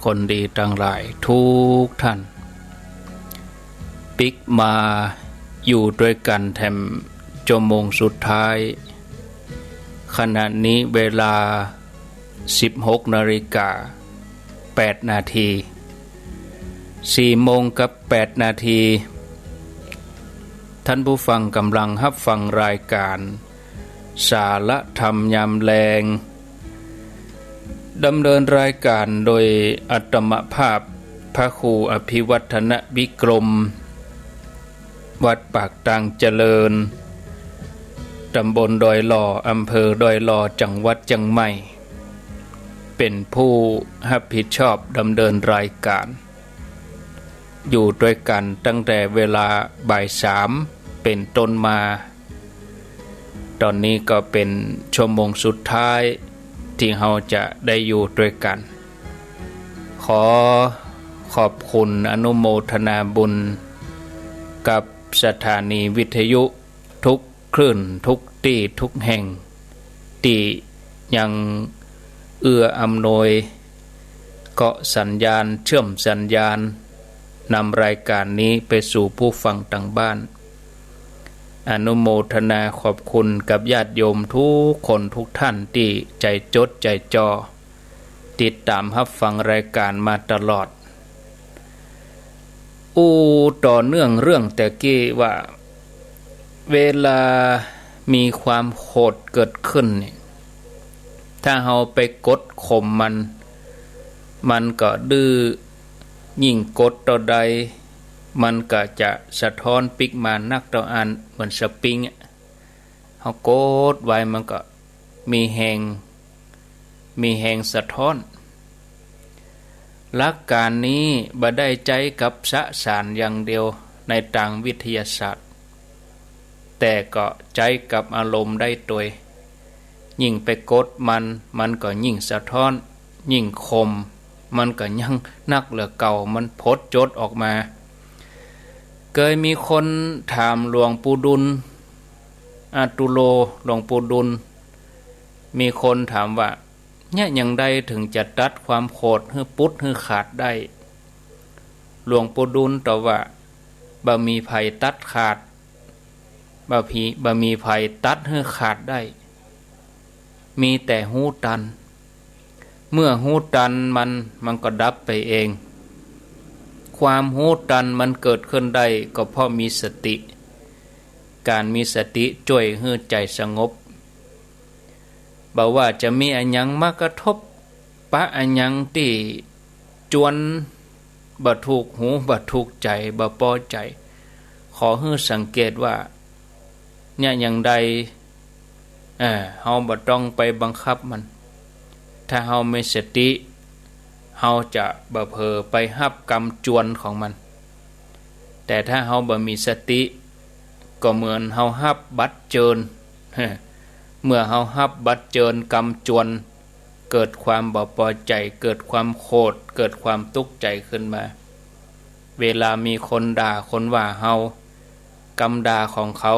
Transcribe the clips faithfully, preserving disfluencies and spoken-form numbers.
คนดีตังหลายทุกท่าน ปิ๊กมาอยู่ตวยกั๋นแถมชั่วโมงสุดท้าย ขณะนี้เวลาสิบหกนาฬิกาแปดนาที สี่โมงกับแปดนาที ท่านผู้ฟังก่ำลังฮับฟังรายก๋าน สาระธรรมยามแลง ดำเนินรายก๋านโดยอาตมาภาพพระครูอภิวัฒนวิกรม วัดปากตางเจริญ ตำบลดอยหล่อ อำเภอดอยหล่อ จังหวัดเจียงใหม่ เป๋นผู้ฮับผิดชอบดำเนินรายก๋าน อยู่ตวยกั๋นตั้งแต่เวลาบ่ายสามเป๋นต้นมา ต๋อนนี้ก็เป๋นชั่วโมงสุดท้ายตี้เฮาจะได้อยู่ตวยกั๋น ขอขอบคุณอนุโมทนาบุญกับสถานีวิทยุทุกคลื่นทุกตี้ทุกแห่ง ตี้ยังเอื้ออำนวย เกาะสัญญาณ เชื่อมสัญญาณ นำรายก๋านนี้ไปสู่ผู้ฟังตางบ้าน อนุโมทนาขอบคุณกับญาติโยมทุกคนทุกท่านตี้ใจ๋จดใจ๋จ่อ ติดต๋ามฮับฟังรายก๋านมาตลอด อู้ต่อเนื่องเรื่องแต่กี้ว่า เวลามีความโขดเกิดขึ้นนี่ ถ้าเฮาไปกดข่มมัน มันก็ดื้อ ยิ่งกดเต้าใด มันก็จะสะท้อนปิ๊กมานักเต้าอั้น เหมือนสปริงอะ เฮากดไว้มันก็มีแฮง มีแฮงสะท้อน หลักก๋านนี้บ่ได้ใจ๊กับสสารอย่างเดียวในตางวิทยาศาสตร์ แต่ก็ใจ๊กับอารมณ์ได้ตวย ยิ่งไปกดมัน มันก็ยิ่งสะท้อน ยิ่งข่ม มันก็ยังนักเหลือเก่า มันผดจดออกมา เกยมีคนถามหลวงปู่ดุล อาตุโล หลวงปู่ดุล มีคนถามว่า เยียะหยังใดเถิงจะตัดความโขดหื้อปุดหื้อขาดได้ หลวงปู่ดุลตอบว่า บ่มีใผตัดขาด บ่ผี บ่มีใผตัดหื้อขาดได้ มีแต่ฮู้ตัน เมื่อฮู้ตันมัน มันก็ดับไปเอง ความฮู้ตันมันเกิดขึ้นได้ก็เพราะมีสติ ก๋านมีสติจ้วยหื้อใจ๋สงบ บ่ว่าจะมีอะหยังมากระทบ ปะอะหยังตี้จวน บ่ถูกหู บ่ถูกใจ๋ บ่ปอใจ๋ ขอหื้อสังเกตว่า เยียะหยังใด เอ่อ เฮาบ่ต้องไปบังคับมัน ถ้าเฮามีสติ เฮาจะบ่เผลอไปฮับกำจวนของมัน แต่ถ้าเฮาบ่มีสติ ก็เหมือนเฮาฮับบัตรเจิญ เมื่อเฮาฮับบัตรเจิญกำจวน เกิดความบ่ปอใจ๋ เกิดความโขด เกิดความตุ๊กใจ๋ขึ้นมา เวลามีคนด่าคนว่าเฮา กำด่าของเขา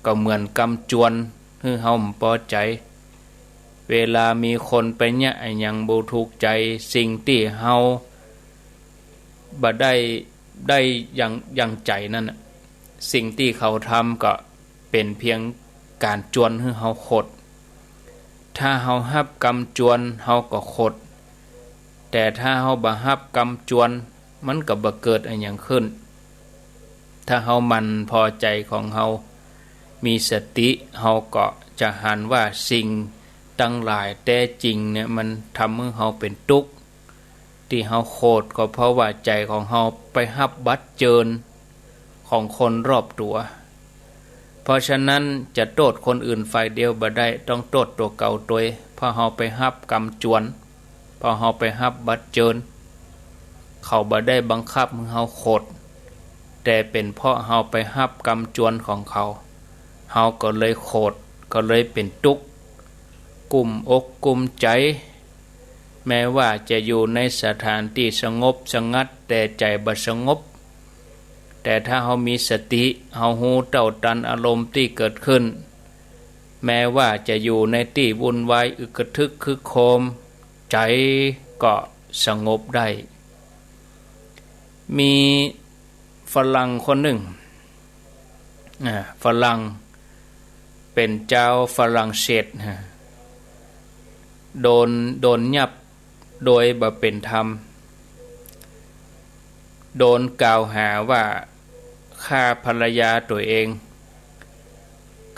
ก็เหมือนกำจวนหื้อเฮาบ่ปอใจ๋ เวลามีคนไปเยียะอะหยังบ่ถูกใจ๋ สิ่งตี้เฮาบ่ได้ ได้อย่าง อย่างใจ๋นั่นน่ะ สิ่งตี้เขาทำก็เป๋นเพียงก๋านจวนหื้อเฮาโขด ถ้าเฮาฮับกำจวน เฮาก็โขด แต่ถ้าเฮาบ่ฮับกำจวน มันก็บ่เกิดอะหยังขึ้น ถ้าเฮาหมั่นผ่อใจ๋ของเฮา มีสติ เฮาก็จะหันว่าสิ่งตังหลายแต๊จริงเนี่ย มันทำหื้อเฮาเป๋นตุ๊กข์ ตี้เฮาโขดก็เพราะว่าใจ๋ของเฮาไปฮับบัตรเจิญของคนรอบตั๋ว เพราะฉะนั้นจะโต้ษคนอื่นฝ่ายเดียวบ่ได้ ต้องโต้ษตั๋วเก่าตวย เพราะเฮาไปฮับกำจวน เพราะเฮาไปฮับบัตรเจิญ เขาบ่ได้บังคับหื้อเฮาโขด แต่เป๋นเพราะเฮาไปฮับกำจวนของเขา เฮาก็เลยโขด ก็เลยเป๋นตุ๊กข์ กุ้มอกกุ้มใจ๋ แม้ว่าจะอยู่ในสถานตี้สงบสงัด แต่ใจ๋บ่สงบ แต่ถ้าเฮามีสติ เฮาฮู้เต้าตันอารมณ์ตี้เกิดขึ้น แม้ว่าจะอยู่ในตี้วุ่นวายอึกกระทึกครึกโครม ใจ๋ก็ สงบได้ มีฝรั่งคนนึ่ง อ่า ฝรั่ง เป๋นจาวฝรั่งเศส ฮะ โดน โดนยับโดยบ่เป๋นธรรม โดนกล่าวหาว่าฆ่าภรรยาตั๋วเอง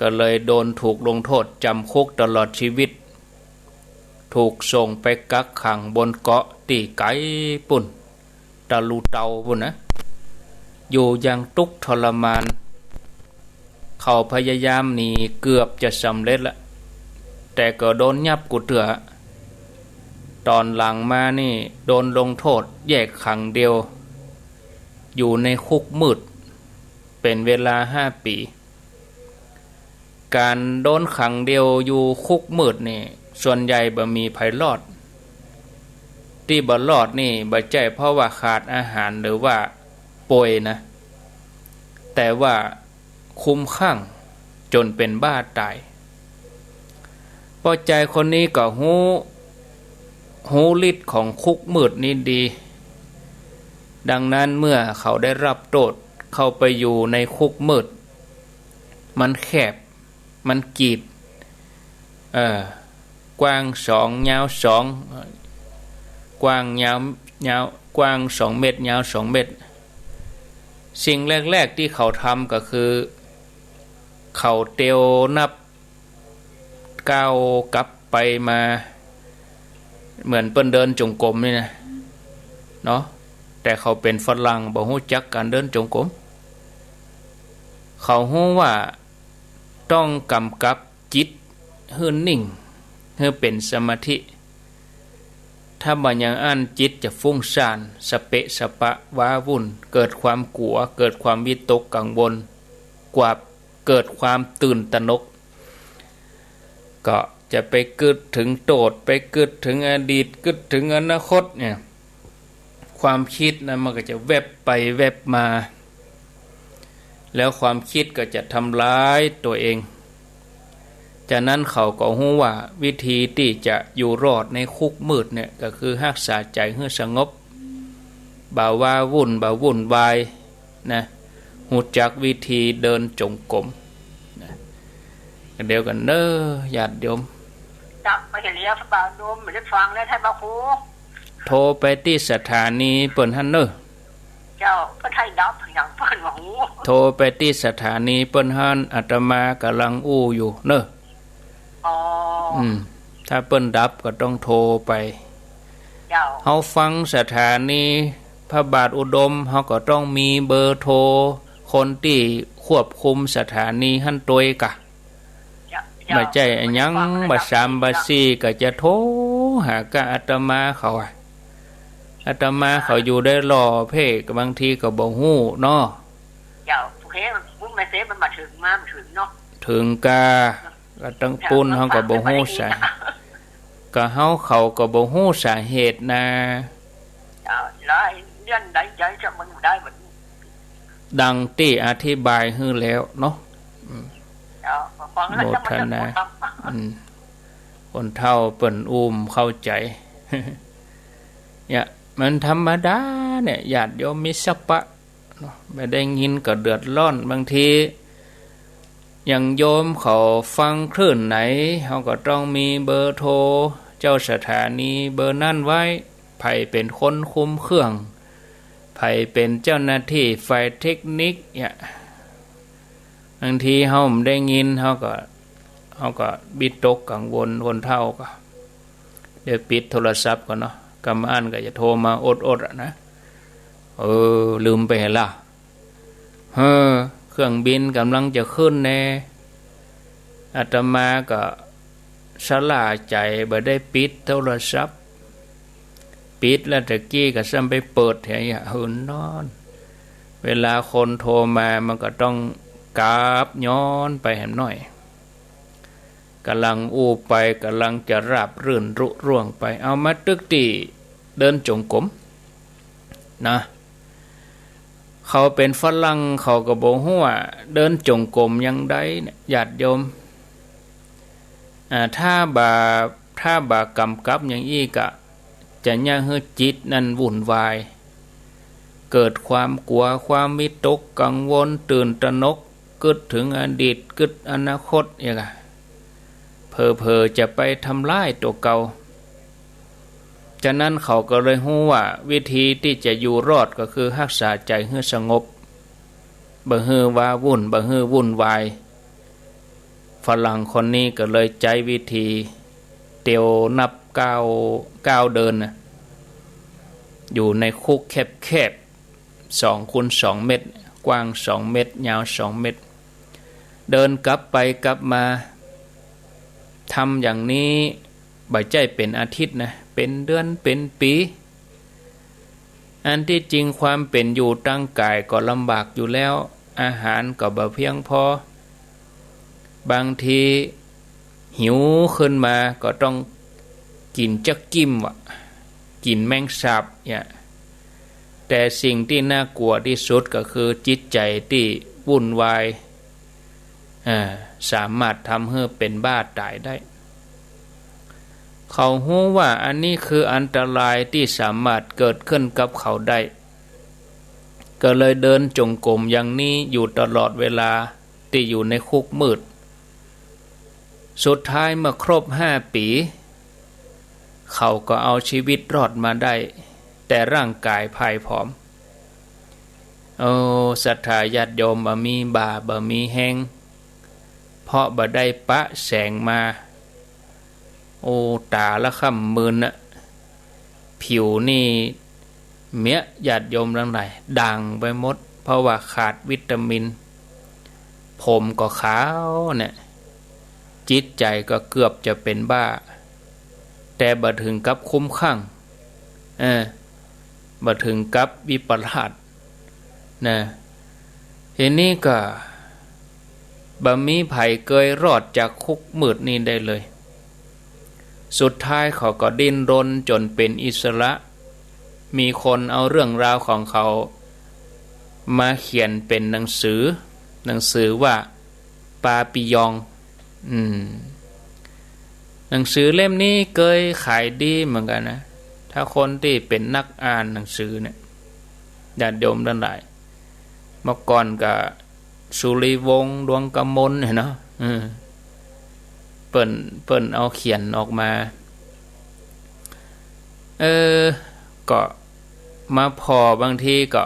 ก็เลยโดนถูกลงโต้ษจ๋ำคุกตลอดจีวิต ถูกส่งไปกักขังบนเกาะตี้ไก๋ปู๊น ตะลุเตาปู๊นนะ อยู่อย่างตุ๊กข์ทรมาน เขาพยายามหนีเกือบจะสำเร็จละ แต่ก็โดนยับกู้เตื้อ ต๋อนหลังมานี่โดนลงโต้ษแยกขังเดี่ยว อยู่ในคุกมืด เป๋นเวลาห้าปี๋ ก๋านโดนขังเดี่ยวอยู่คุกมืดนี่ ส่วนใหญ่บ่มีใผรอด ตี้บ่รอดนี่บ่ใจ้เพราะว่าขาดอาหารหรือว่าป่วยนะ แต่ว่าคลุ้มคลั่งจ๋นเป๋นบ้าต๋าย ป้อจายคนนี้ก็ฮู้ ฮู้ฤทธิ์ของคุกมืดนี้ดี ดังนั้นเมื่อเขาได้รับโต้ษเข้าไปอยู่ในคุกมืด มันแคบ มันกีด เอ่อ กว้างสอง ยาวสอง กว้างยาว ยาว กว้างสองเมตร ยาวสองเมตร สิ่งแรกๆ ตี้เขาทำก็คือ เขาเตียวนับก้าวกลับไปมา เหมือนเปิ้นเดินจงกรมนี่นะ เนาะ แต่เขาเป๋นฝรั่ง บ่ฮู้จักก๋านเดินจงกรม เขาฮู้ว่าต้องก๋ำกับจิตหื้อนิ่ง หื้อเป๋นสมาธิ ถ้าบ่อย่างอั้นจิตจะฟุ้งซ่าน สะเปะสะปะ ว้าวุ่น เกิดความกั๋ว เกิดความวิตกกังวล กว่าเกิดความตื่นตระหนก ก็จะไปกึ๊ดเถิงโต้ษ ไปกึ๊ดเถิงอดีต กึ๊ดเถิงอนาคตเนี่ย ความกึ๊ดนั้นมันก็จะแวบไปแวบมา แล้วความกึ๊ดก็จะทำร้ายตั๋วเอง จากนั้นเขาก็ฮู้ว่าวิธีตี้จะอยู่รอดในคุกมืดเนี่ย ก็คือฮักษาใจ๋หื้อสงบ บ่าว้าวุ่น บ่าวุ่นวาย นะ ฮู้จักวิธีเดินจงกรม นะ เดียวกั๋นเน้อ ญาติโยม ดับไปเหียแล้ว พระบาทโยม ไม่ได้ฟังแล้ว ท่านพระครู โทรไปตี้สถานีเปิ้นหั้นเน้อ เจ้า เปิ้นให้ดับอย่างเปิ้นว่าฮู้ โทรไปตี้สถานีเปิ้นหั้น อาตมาก่ำลังอู้อยู่เน้อ อ๋อ อืม ถ้าเปิ้นดับก็ต้องโทรไป เจ้า เฮาฟังสถานีพระบาทอุดม เฮาก็ต้องมีเบอร์โทรคนตี้ควบคุมสถานีหั้นตวยก่ะ เจ้า บ่ใจ้อะหยัง บ่าสามบ่าสี่ก็จะโทรหาก้าอาตมาเขาอะ อาตมาเขาอยู่ได้ล่อเพ่ บางทีก็บ่ฮู้เนาะ เจ้า โอเค มัน มันไม่เซฟ มันมาเถิง มาบ่เถิงเนาะ เถิงก่า ก็ตังปู๊นเฮาก็บ่ฮู้สา ก็เฮาเขาก็บ่ฮู้สาเหตุนา เจ้า แล้วไอ้เรื่องใดใจจะมันได้มัน ดังตี้อธิบายหื้อแล้วเนาะ อืม เจ้า ฟังแล้วจะมันจะ โมทนา อืม คนเฒ่าเปิ้นอู้บ่เข้าใจ๋ เนี่ย มันธรรมดาเนี่ย ญาติโยมมิสปะ เนาะ บ่ได้ยินก็เดือดร้อน บางที อย่างโยมเขาฟังคลื่นไหน เฮาก็ต้องมีเบอร์โทรเจ้าสถานีเบอร์นั้นไว้ ใผเป๋นคนคุมเครื่อง ใผเป๋นเจ้าหน้าตี้ฝ่ายเทคนิคเนี่ย บางทีเฮาบ่ได้ยิน เฮาก็ เฮาก็วิตกกังวล คนเฒ่าก็ เดี๋ยวปิดโทรศัพท์ก่อนเนาะ กำอั้นก็จะโทรมาอดๆ อะนะ เออ ลืมไปเหียละ เฮ้อ เครื่องบินก่ำลังจะขึ้นแน่ อาตมาก็ชะล่าใจ๋ บ่ได้ปิดโทรศัพท์ ปิดแล้วตะกี้ก็ซ้ำไปเปิดเหีย หืนนอน เวลาคนโทรมามันก็ต้องกราบย้อนไปแหมหน้อย ก่ำลังอู้ไป ก่ำลังจะราบรื่นลุล่วงไป เอามาตึกตี้เดินจงกรมนะ เขาเป๋นฝรั่งเขาก็บ่ฮู้ว่าเดินจงกรมอย่างใดเนี่ย ญาติโยม อ่า ถ้าบ่า ถ้าบ่ากำกับอย่างอี้ก็ จะเยียะหื้อจิตนั้นวุ่นวาย เกิดความกั๋ว ความวิตกกังวล ตื่นตระหนก กึ๊ดเถิงอดีต กึ๊ดอนาคตอีกอะ เผลอๆ จะไปทำร้ายตั๋วเก่า ฉะนั้นเขาก็เลยฮู้ว่าวิธีตี้จะอยู่รอดก็คือฮักษาใจ๋หื้อสงบ บ่หื้อว้าวุ่น บ่หื้อวุ่นวาย ฝรั่งคนนี้ก็เลยใจ๊วิธีเตียวนับก้าว ก้าวเดินน่ะ อยู่ในคุกแคบๆ สองคูณสองเมตร กว้างสองเมตร ยาวสองเมตร เดินกลับไปกลับมา ทำอย่างนี้บ่ใจ้เป๋นอาทิตย์นะ เป๋นเดือนเป๋นปี๋ อันตี้จริงความเป๋นอยู่ตางก๋ายก็ลำบากอยู่แล้ว อาหารก็บ่เพียงพอ บางทีหิวขึ้นมาก็ต้องกิ๋นจั๊กจิ้มวะ กิ๋นแมงสาบเนี่ย แต่สิ่งตี้น่ากั๋วตี้สุดก็คือจิตใจ๋ตี้วุ่นวาย เอ่อ สามารถทำหื้อเป๋นบ้าต๋ายได้ เขาฮู้ว่าอันนี้คืออันตรายตี้สามารถเกิดขึ้นกับเขาได้ ก็เลยเดินจงกรมอย่างนี้อยู่ตลอดเวลาตี้อยู่ในคุกมืด สุดท้ายเมื่อครบห้าปี๋ เขาก็เอาชีวิตรอดมาได้ แต่ร่างก๋ายพ่ายผอม โอ้ ศรัทธาญาติโยมบ่มีบ่าบ่มีแฮง เพราะบ่ได้ปะแสงมา โอ้ ต๋าละค่ำมืนน่ะ ผิวนี่เมี้ย ญาติโยมตังหลาย ด่างไปหมด เพราะว่าขาดวิตามิน ผมก็ขาวเนี่ย จิตใจ๋ก็เกือบจะเป๋นบ้า แต่บ่เถิงกับคลุ้มคลั่ง เออ บ่เถิงกับวิปลาสนะ ทีนี้ก็บ่มีใผเกยรอดจากคุกมืดนี้ได้เลย สุดท้ายเขาก็ดิ้นรนจ๋นเป๋นอิสระ มีคนเอาเรื่องราวของเขามาเขียนเป๋นหนังสือ หนังสือว่าปาปิยอง อืม หนังสือเล่มนี้เกยขายดีเหมือนกั๋นนะ ถ้าคนตี้เป๋นนักอ่านหนังสือเนี่ย ญาติโยมตังหลาย เมื่อก่อนก็สุริวงศ์ ดวงกมลเนี่ยเนาะ เออ เปิ้น เปิ้นเอาเขียนออกมา เออ ก็มาผ่อบางทีก็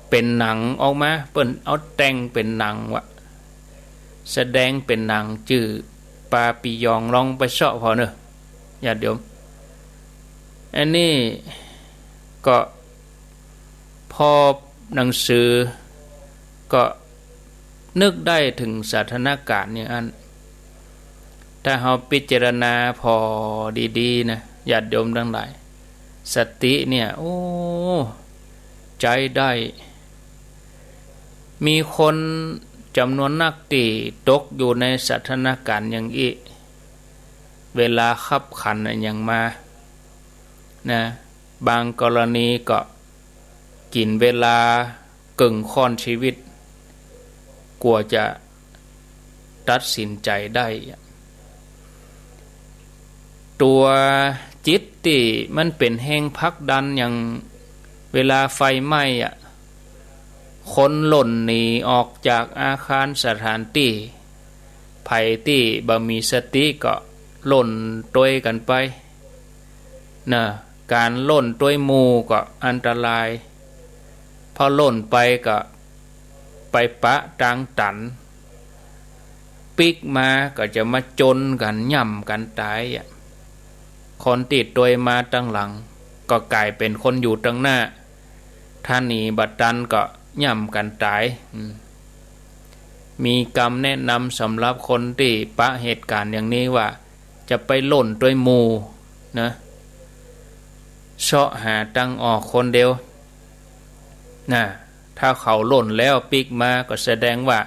เป๋นหนังออกมา เปิ้นเอาแต่งเป๋นหนังวะ แสดงเป๋นหนังจื้อปาปิยอง ลองไปเซาะผ่อเน่อ ญาติโยม อันนี้ก็ผ่อหนังสือ ก็นึกได้เถิงสถานก๋ารณ์อย่างอั้น ถ้าเฮาพิจารณาผ่อดีๆ นะ ญาติโยมตังหลาย สติเนี่ย โอ้ ใจ๊ได้ มีคนจ๋ำนวนนักตี้ตกอยู่ในสถานก๋ารณ์อย่างอี้ เวลาคับขันอะหยังมา นะ บางกรณีก็กิ๋นเวลาเกิ่งค่อนชีวิต กว่าจะตัดสินใจ๋ได้อะ ตั๋วจิตตี้มันเป๋นแฮงผลักดัน อย่างเวลาไฟไหม้อะ คนหล่นหนีออกจากอาคารสถานตี้ ใผตี้บ่มีสติก็หล่นตวยกั๋นไป นะ ก๋านหล่นตวยหมู่ก็อันตราย พอหล่นไปก็ไปปะตางตัน ปิ๊กมาก็จะมาจนกั๋น ย่ำกั๋นต๋ายอะ คนตี้ตวยมาตังหลัง ก็ก๋ายเป๋นคนอยู่ตังหน้า ถ้าหนีบ่ตันก็ย่ำกั๋นต๋าย อืม มีกำแนะนำสำหรับคนตี้ปะเหตุก๋ารณ์อย่างนี้ว่า จะไปหล่นตวยหมู่นะ เซาะหาตางออกคนเดียวนะ ถ้าเขาหล่นแล้วปิ๊กมาก็แสดงว่า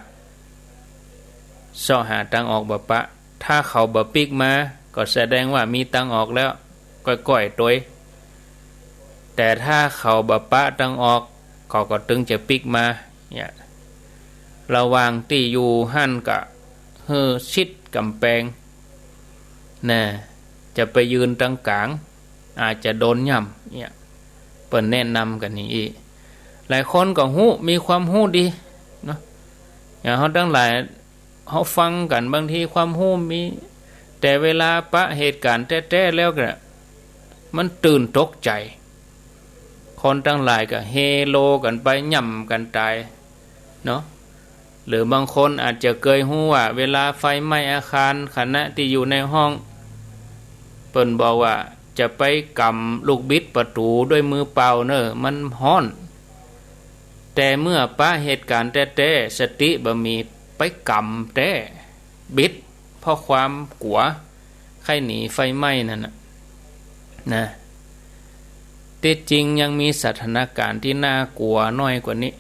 เซาะหาตางออกบ่ปะ ถ้าเขาบ่ปิ๊กมาก็แสดงว่ามีตางออกแล้ว ก้อยๆ ตวย แต่ถ้าเขาบ่ปะตางออก เขาก็ตึงจะปิ๊กมา เนี่ย ระหว่างตี้อยู่หั้นก็หื้อชิดก๋ำแปง นะ จะไปยืนตางก๋าง อาจจะโดนย่ำ เนี่ย เปิ้นแนะนำกั๋นอย่างอี้ หลายคนก็ฮู้ มีความฮู้ดีเนาะ อย่างเฮาตังหลาย เฮาฟังกั๋น บางทีความฮู้มี แต่เวลาปะเหตุก๋ารณ์แต๊ๆ แล้วก็ มันตื่นตกใจ๋ คนตังหลายก็เฮโลกั๋นไป ย่ำกั๋นต๋ายเนาะ หรือบางคนอาจจะเกยฮู้ว่า เวลาไฟไหม้อาคาร ขณะตี้อยู่ในห้อง เปิ้นบอกว่า จะไปก๋ำลูกบิดประตู๋ด้วยมือเปล่าเน่อ มันฮ้อน แต่เมื่อปะเหตุก๋ารณ์แต๊ๆ สติบ่มี ไปก๋ำแต๊ บิด เพราะความกั๋ว ใค่หนีไฟไหม้นั่นน่ะ นะ ตี้จริงยังมีสถานก๋ารณ์ตี้น่ากั๋วน้อยกว่านี้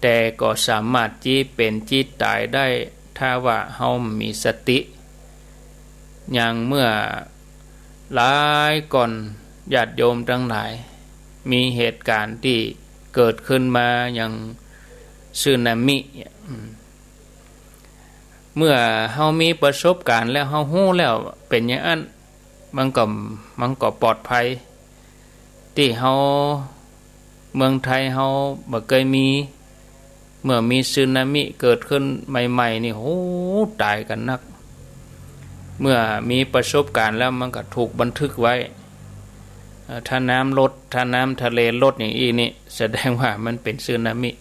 แต่ก็สามารถจี๊เป๋นจี๊ต๋ายได้ ถ้าว่าเฮาบ่มีสติ อย่างเมื่อหลายก่อน ญาติโยมตังหลาย มีเหตุก๋ารณ์ตี้เกิดขึ้นมาอย่างสึนามิ อืม เมื่อเฮามีประสบก๋ารณ์แล้ว เฮาฮู้แล้วเป๋นอย่างอั้น มันก็ มันก็ปลอดภัย ตี้เฮา เมืองไทยเฮาบ่เกยมี เมื่อมีสึนามิเกิดขึ้นใหม่ๆ นี่ โห ต๋ายกั๋นนัก เมื่อมีประสบก๋ารณ์แล้วมันก็ถูกบันทึกไว้ เอ่อ ถ้าน้ำลด ถ้าน้ำทะเลลดอย่างอี้นี่ แสดงว่ามันเป๋นสึนามิ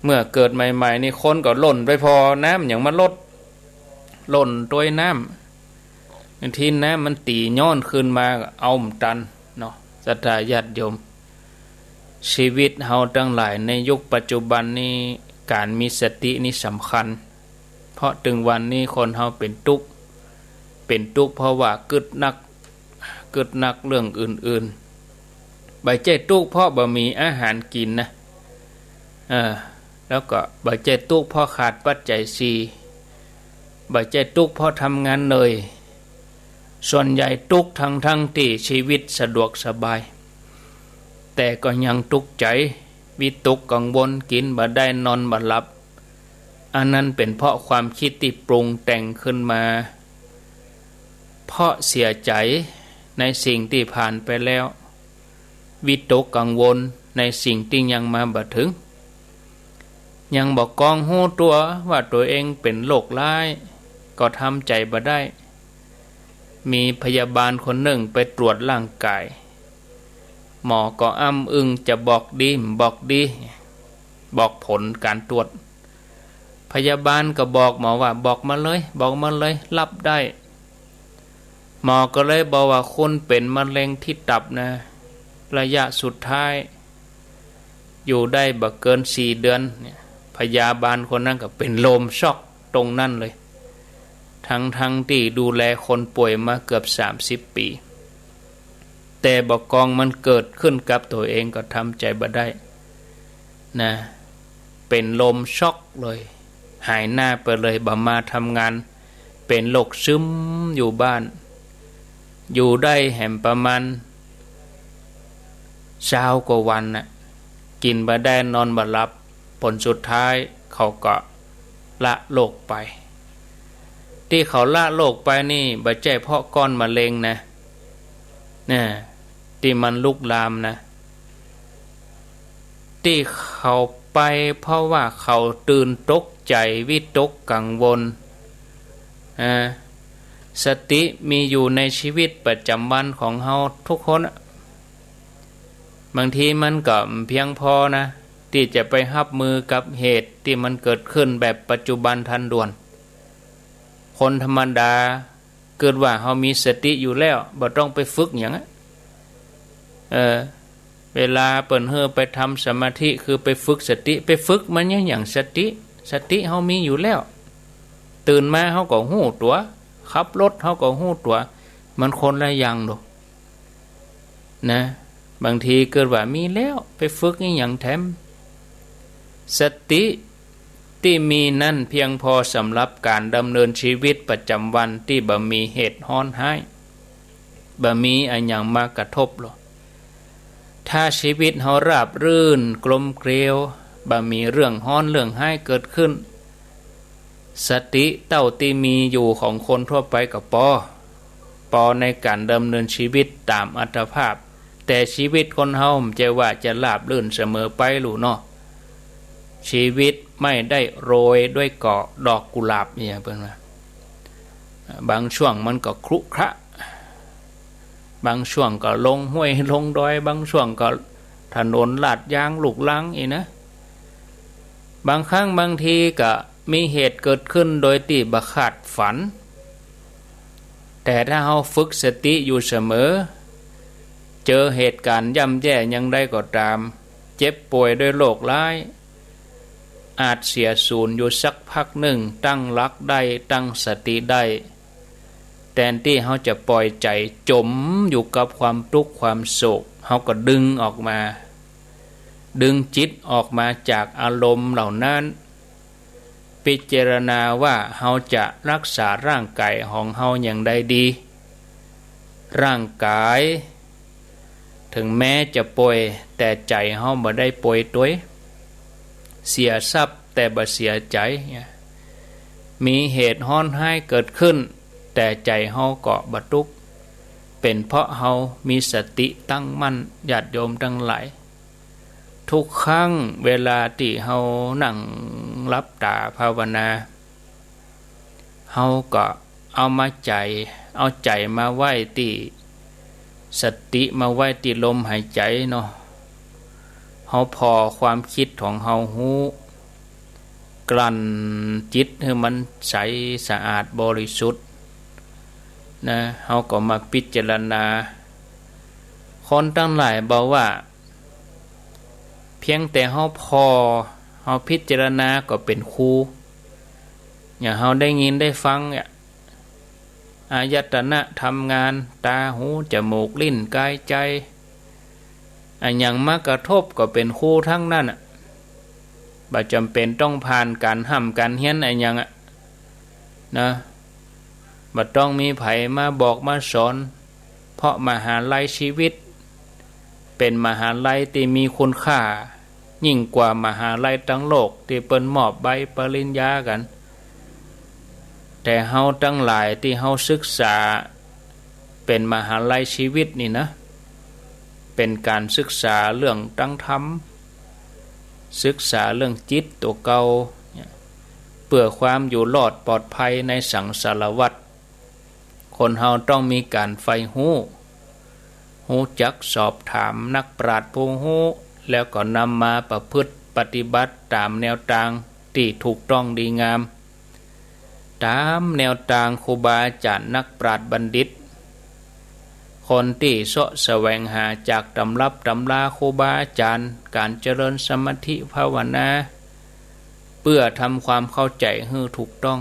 เมื่อเกิดใหม่ๆ นี่คนก็หล่นไปผ่อ น้ำหยังมาลด หล่นตวยน้ำ บางทีน้ำมันตี๋ย้อนคืนมาก็เอาบ่ตันเนาะ ศรัทธาญาติโยม ชีวิตเฮาตังหลายในยุคปัจจุบันนี้ ก๋านมีสตินี่สำคัญ เพราะตึงวันนี้คนเฮาเป๋นตุ๊กข์ เป๋นตุ๊กข์เพราะว่ากึ๊ดนัก กึ๊ดนักเรื่องอื่นๆ บ่ใจ้ตุ๊กข์เพราะบ่มีอาหารกิ๋นนะ เออ แล้วก็บ่ใจ้ตุ๊กข์เพราะขาดปัจจัยสี่ บ่ใจ้ตุ๊กข์เพราะทำงานเหนื่อย ส่วนใหญ่ตุ๊กข์ทั้งๆ ตี้ชีวิตสะดวกสบาย แต่ก็ยังตุ๊กข์ใจ๋ วิตกกังวล กิ๋นบ่ได้ นอนบ่หลับ อันนั้นเป๋นเพราะความกึ๊ดตี้ปรุงแต่งขึ้นมา เพราะเสียใจ๋ในสิ่งตี้ผ่านไปแล้ว วิตกกังวลในสิ่งตี้ยังมาบ่เถิง ยังบ่กองฮู้ตั๋วว่าตั๋วเองเป๋นโรคร้าย ก็ทำใจ๋บ่ได้ มีพยาบาลคนนึ่งไปตรวจร่างก๋าย หมอก็อ้ำอึ้ง จะบอกดีบ่บอกดี บอกผลก๋านตรวจ พยาบาลก็บอกหมอว่า บอกมาเลย บอกมาเลย ฮับได้ หมอก็เลยบอกว่า คุณเป๋นมะเร็งตี้ตับนะ ระยะสุดท้าย อยู่ได้บ่เกินสี่เดือน เนี่ย พยาบาลคนนั้นก็เป๋นลมช็อกตรงนั้นเลย ทั้งๆ ตี้ดูแลคนป่วยมาเกือบสามสิบปี๋ แต่บ่กองมันเกิดขึ้นกับตั๋วเองก็ทำใจ๋บ่ได้นะ เป๋นลมช็อกเลย หายหน้าไปเลย บ่มาทำงาน เป๋นโรคซึมอยู่บ้าน อยู่ได้แหมประมาณซาวกว่าวันน่ะ กิ๋นบ่ได้ นอนบ่หลับ ผลสุดท้ายเขาก็ละโรคไป ตี้เขาละโรคไปนี่ บ่ใจ้เพราะก้อนมะเร็งนะ เนี่ย ตี้มันลุกลามนะ ตี้เขาไปเพราะว่าเขาตื่นตกใจ๋ วิตกกังวล อ่า สติมีอยู่ในชีวิตประจ๋ำวันของเฮาทุกคนอะ บางทีมันก็บ่เพียงพอนะ ตี้จะไปฮับมือกับเหตุตี้มันเกิดขึ้นแบบปัจจุบันทันด่วน คนธรรมดา เกิดว่าเฮามีสติอยู่แล้ว บ่ต้องไปฝึกหยังอะ เออ เวลาเปิ้นหื้อไปทำสมาธิ คือไปฝึกสติ ไปฝึกมันหยัง หยังสติ สติเฮามีอยู่แล้ว ตื่นมาเฮาก็ฮู้ตั๋ว ขับรถเฮาก็ฮู้ตั๋ว มันคนละอย่างโด นะ บางทีเกิดว่ามีแล้ว ไปฝึกอีหยังแถม สติตี้มีนั้นเพียงพอสำหรับก๋านดำเนินชีวิตประจ๋ำวันตี้บ่มีเหตุฮ้อนฮ้าย บ่มีอะหยังมากระทบหรอก ถ้าชีวิตเฮาราบรื่นกลมเกลียว บ่มีเรื่องฮ้อนเรื่องฮ้ายเกิดขึ้น สติเต้าตี้มีอยู่ของคนทั่วไปก็ปอ ป อในก๋านดำเนินชีวิตต๋ามอัตภาพ แต่ชีวิตคนเฮาบ่ใจ้ว่าจะราบรื่นเสมอไปลูกเนาะ ชีวิตไม่ได้โรยด้วยเกาะดอกกุหลาบเนี่ยเปิ้นว่า บางช่วงมันก็ขรุขระ บางช่วงก็ลงห้วยลงดอย บางช่วงก็ถนนลาดยางลุกรังอี้นะ บางครั้งบางทีก็มีเหตุเกิดขึ้นโดยตี้บ่คาดฝัน แต่ถ้าเฮาฝึกสติอยู่เสมอ เจอเหตุก๋ารณ์ย่ำแย่อย่างใดก็ต๋าม เจ็บป่วยด้วยโรคร้าย อาจเสียสูญอยู่สักพักนึ่ง ตั้งหลักได้ ตั้งสติได้ แตนตี้เฮาจะป่อยใจ๋จ๋มอยู่กับความตุ๊กข์ความโศก เฮาก็ดึงออกมา ดึงจิตออกมาจากอารมณ์เหล่านั้น พิจารณาว่าเฮาจะรักษาร่างก๋ายของเฮาอย่างใดดี ร่างก๋าย เถิงแม้จะป่วย แต่ใจ๋เฮาบ่ได้ป่วยตวย เสียทรัพย์แต่บ่เสียใจ๋ มีเหตุฮ้อนฮ้ายเกิดขึ้น แต่ใจ๋เฮาก็บ่ตุ๊กข์ เป๋นเพราะเฮามีสติตั้งมั่น ญาติโยมตังหลาย ทุกครั้งเวลาตี้เฮานั่งหลับต๋าภาวนา เฮาก็เอามาใจ๋ เอาใจ๋มาไว้ตี้ สติมาไว้ตี้ลมหายใจ๋เนาะ เฮาผ่อความกึ๊ดของเฮาฮู้ กลั่นจิตหื้อมันใสสะอาดบริสุทธิ์นะ เฮาก็มาพิจารณา คนตังหลายบอกว่า เพียงแต่เฮาผ่อ เฮาพิจารณาก็เป๋นครู อย่างเฮาได้ยินได้ฟังเนี่ย อายตนะทำงาน ต๋า หู จมูก ลิ้น ก๋าย ใจ๋ อะหยังมากระทบก็เป๋นครูตังนั้นอะ บ่จ๋ำเป๋นต้องผ่านก๋านฮ่ำก๋านเฮียนอะหยังอะ นะ บ่ต้องมีใผมาบอกมาสอน เพราะมหาลัยชีวิต เป๋นมหาลัยตี้มีคุณค่า ยิ่งกว่ามหาลัยตังโลกตี้เปิ้นมอบใบปริญญากั๋น แต่เฮาตังหลายตี้เฮาศึกษา เป๋นมหาลัยชีวิตนี่นะ เป๋นก๋านศึกษาเรื่องตังธรรม ศึกษาเรื่องจิตตั๋วเก่าเนี่ย เปื้อความอยู่รอดปลอดภัยในสังสารวัฏ คนเฮาต้องมีก๋านใฝ่ฮู้ ฮู้จักสอบถามนักปราชญ์ผู้ฮู้ แล้วก็นำมาประพฤติปฏิบัติต๋ามแนวตางตี้ถูกต้องดีงาม ต๋ามแนวตางครูบาอาจ๋ารย์นักปราชญ์บัณฑิต คนตี้เซาะแสวงหาจากตำรับตำราครูบาอาจ๋ารย์ ก๋านเจริญสมาธิภาวนา เปื้อทำความเข้าใจ๋หื้อถูกต้อง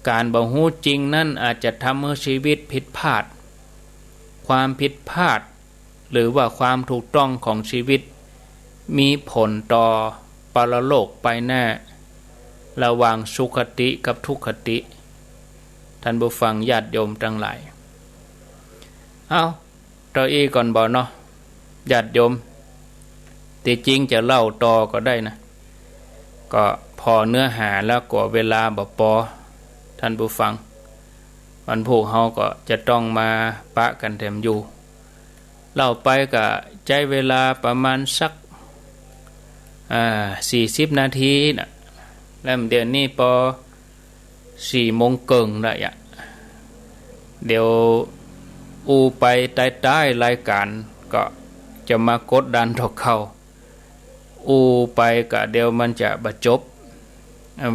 ก๋านบ่ฮู้จริงนั้นอาจจะทำหื้อชีวิตผิดพลาด ความผิดพลาด หรือว่าความถูกต้องของชีวิต มีผลต่อปรโลกไปหน้า ระหว่างสุคติกับทุคติ ท่านผู้ฟังญาติโยมตังหลาย เอ้า เต้าอี้ก่อนบ่เนาะ ญาติโยม ตี้จริงจะเล่าต่อก็ได้นะ ก็ผ่อเนื้อหาแล้วกั๋วเวลาบ่ปอ ท่านผู้ฟัง วันพูกเฮาก็จะต้องมาปะกั๋นแถมอยู่ เล่าไปก็ใจ๊เวลาประมาณสัก อ่า สี่สิบนาทีน่ะ แล้วเดี๋ยวนี้ปอ สี่โมงเกิ่งแล้วอะ เดี๋ยวอู้ไปต๊ายๆ รายก๋านก็จะมากดดันต่อเก่า อู้ไปก็เดี๋ยวมันจะบ่จบ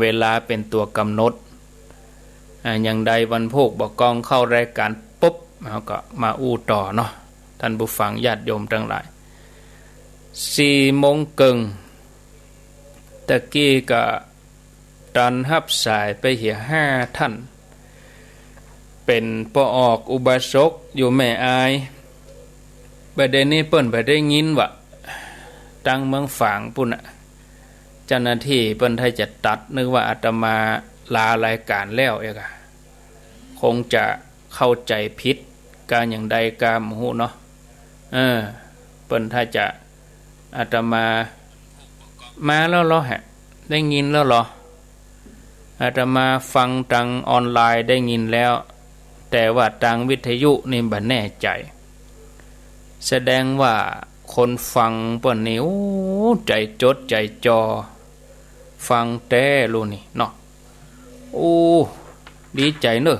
เวลาเป๋นตั๋วก๋ำหนด อ่า อย่างใดวันพูกบ่กองเข้ารายก๋านปุ๊บ เฮาก็มาอู้ต่อเนาะ ท่านผู้ฟังญาติโยมตังหลาย สี่โมงเกิ่ง ตะกี้ก็ ตันฮับสายไปเหียห้าท่าน เป๋นป้อออกอุบาสกอยู่แม่อาย บ่าเดี่ยวนี้เปิ้นบ่ได้ยินว่า ตังเมืองฝางปู้นน่ะ เจ้าหน้าตี้เปิ้นถ้าจะตัด นึกว่าอาตมาลารายก๋านแล้วเอกอะ คงจะเข้าใจ๋ผิด กาอย่างใดกาบ่ฮู้เนาะ เออ เปิ้นถ้าจะ อาตมา มาแล้วเหรอฮะ ได้ยินแล้วเหรอ อาตมาฟังตังออนไลน์ได้ยินแล้ว แต แต่ว่าตางวิทยุนี่บ่แน่ใจ๋ แสดงว่าคนฟังเปิ้นนี่ โอ้ ใจ๋จดใจ๋จ่อ ฟังแต๊ลูกนี่เนาะ โอ้ ดีใจ๋เน่อ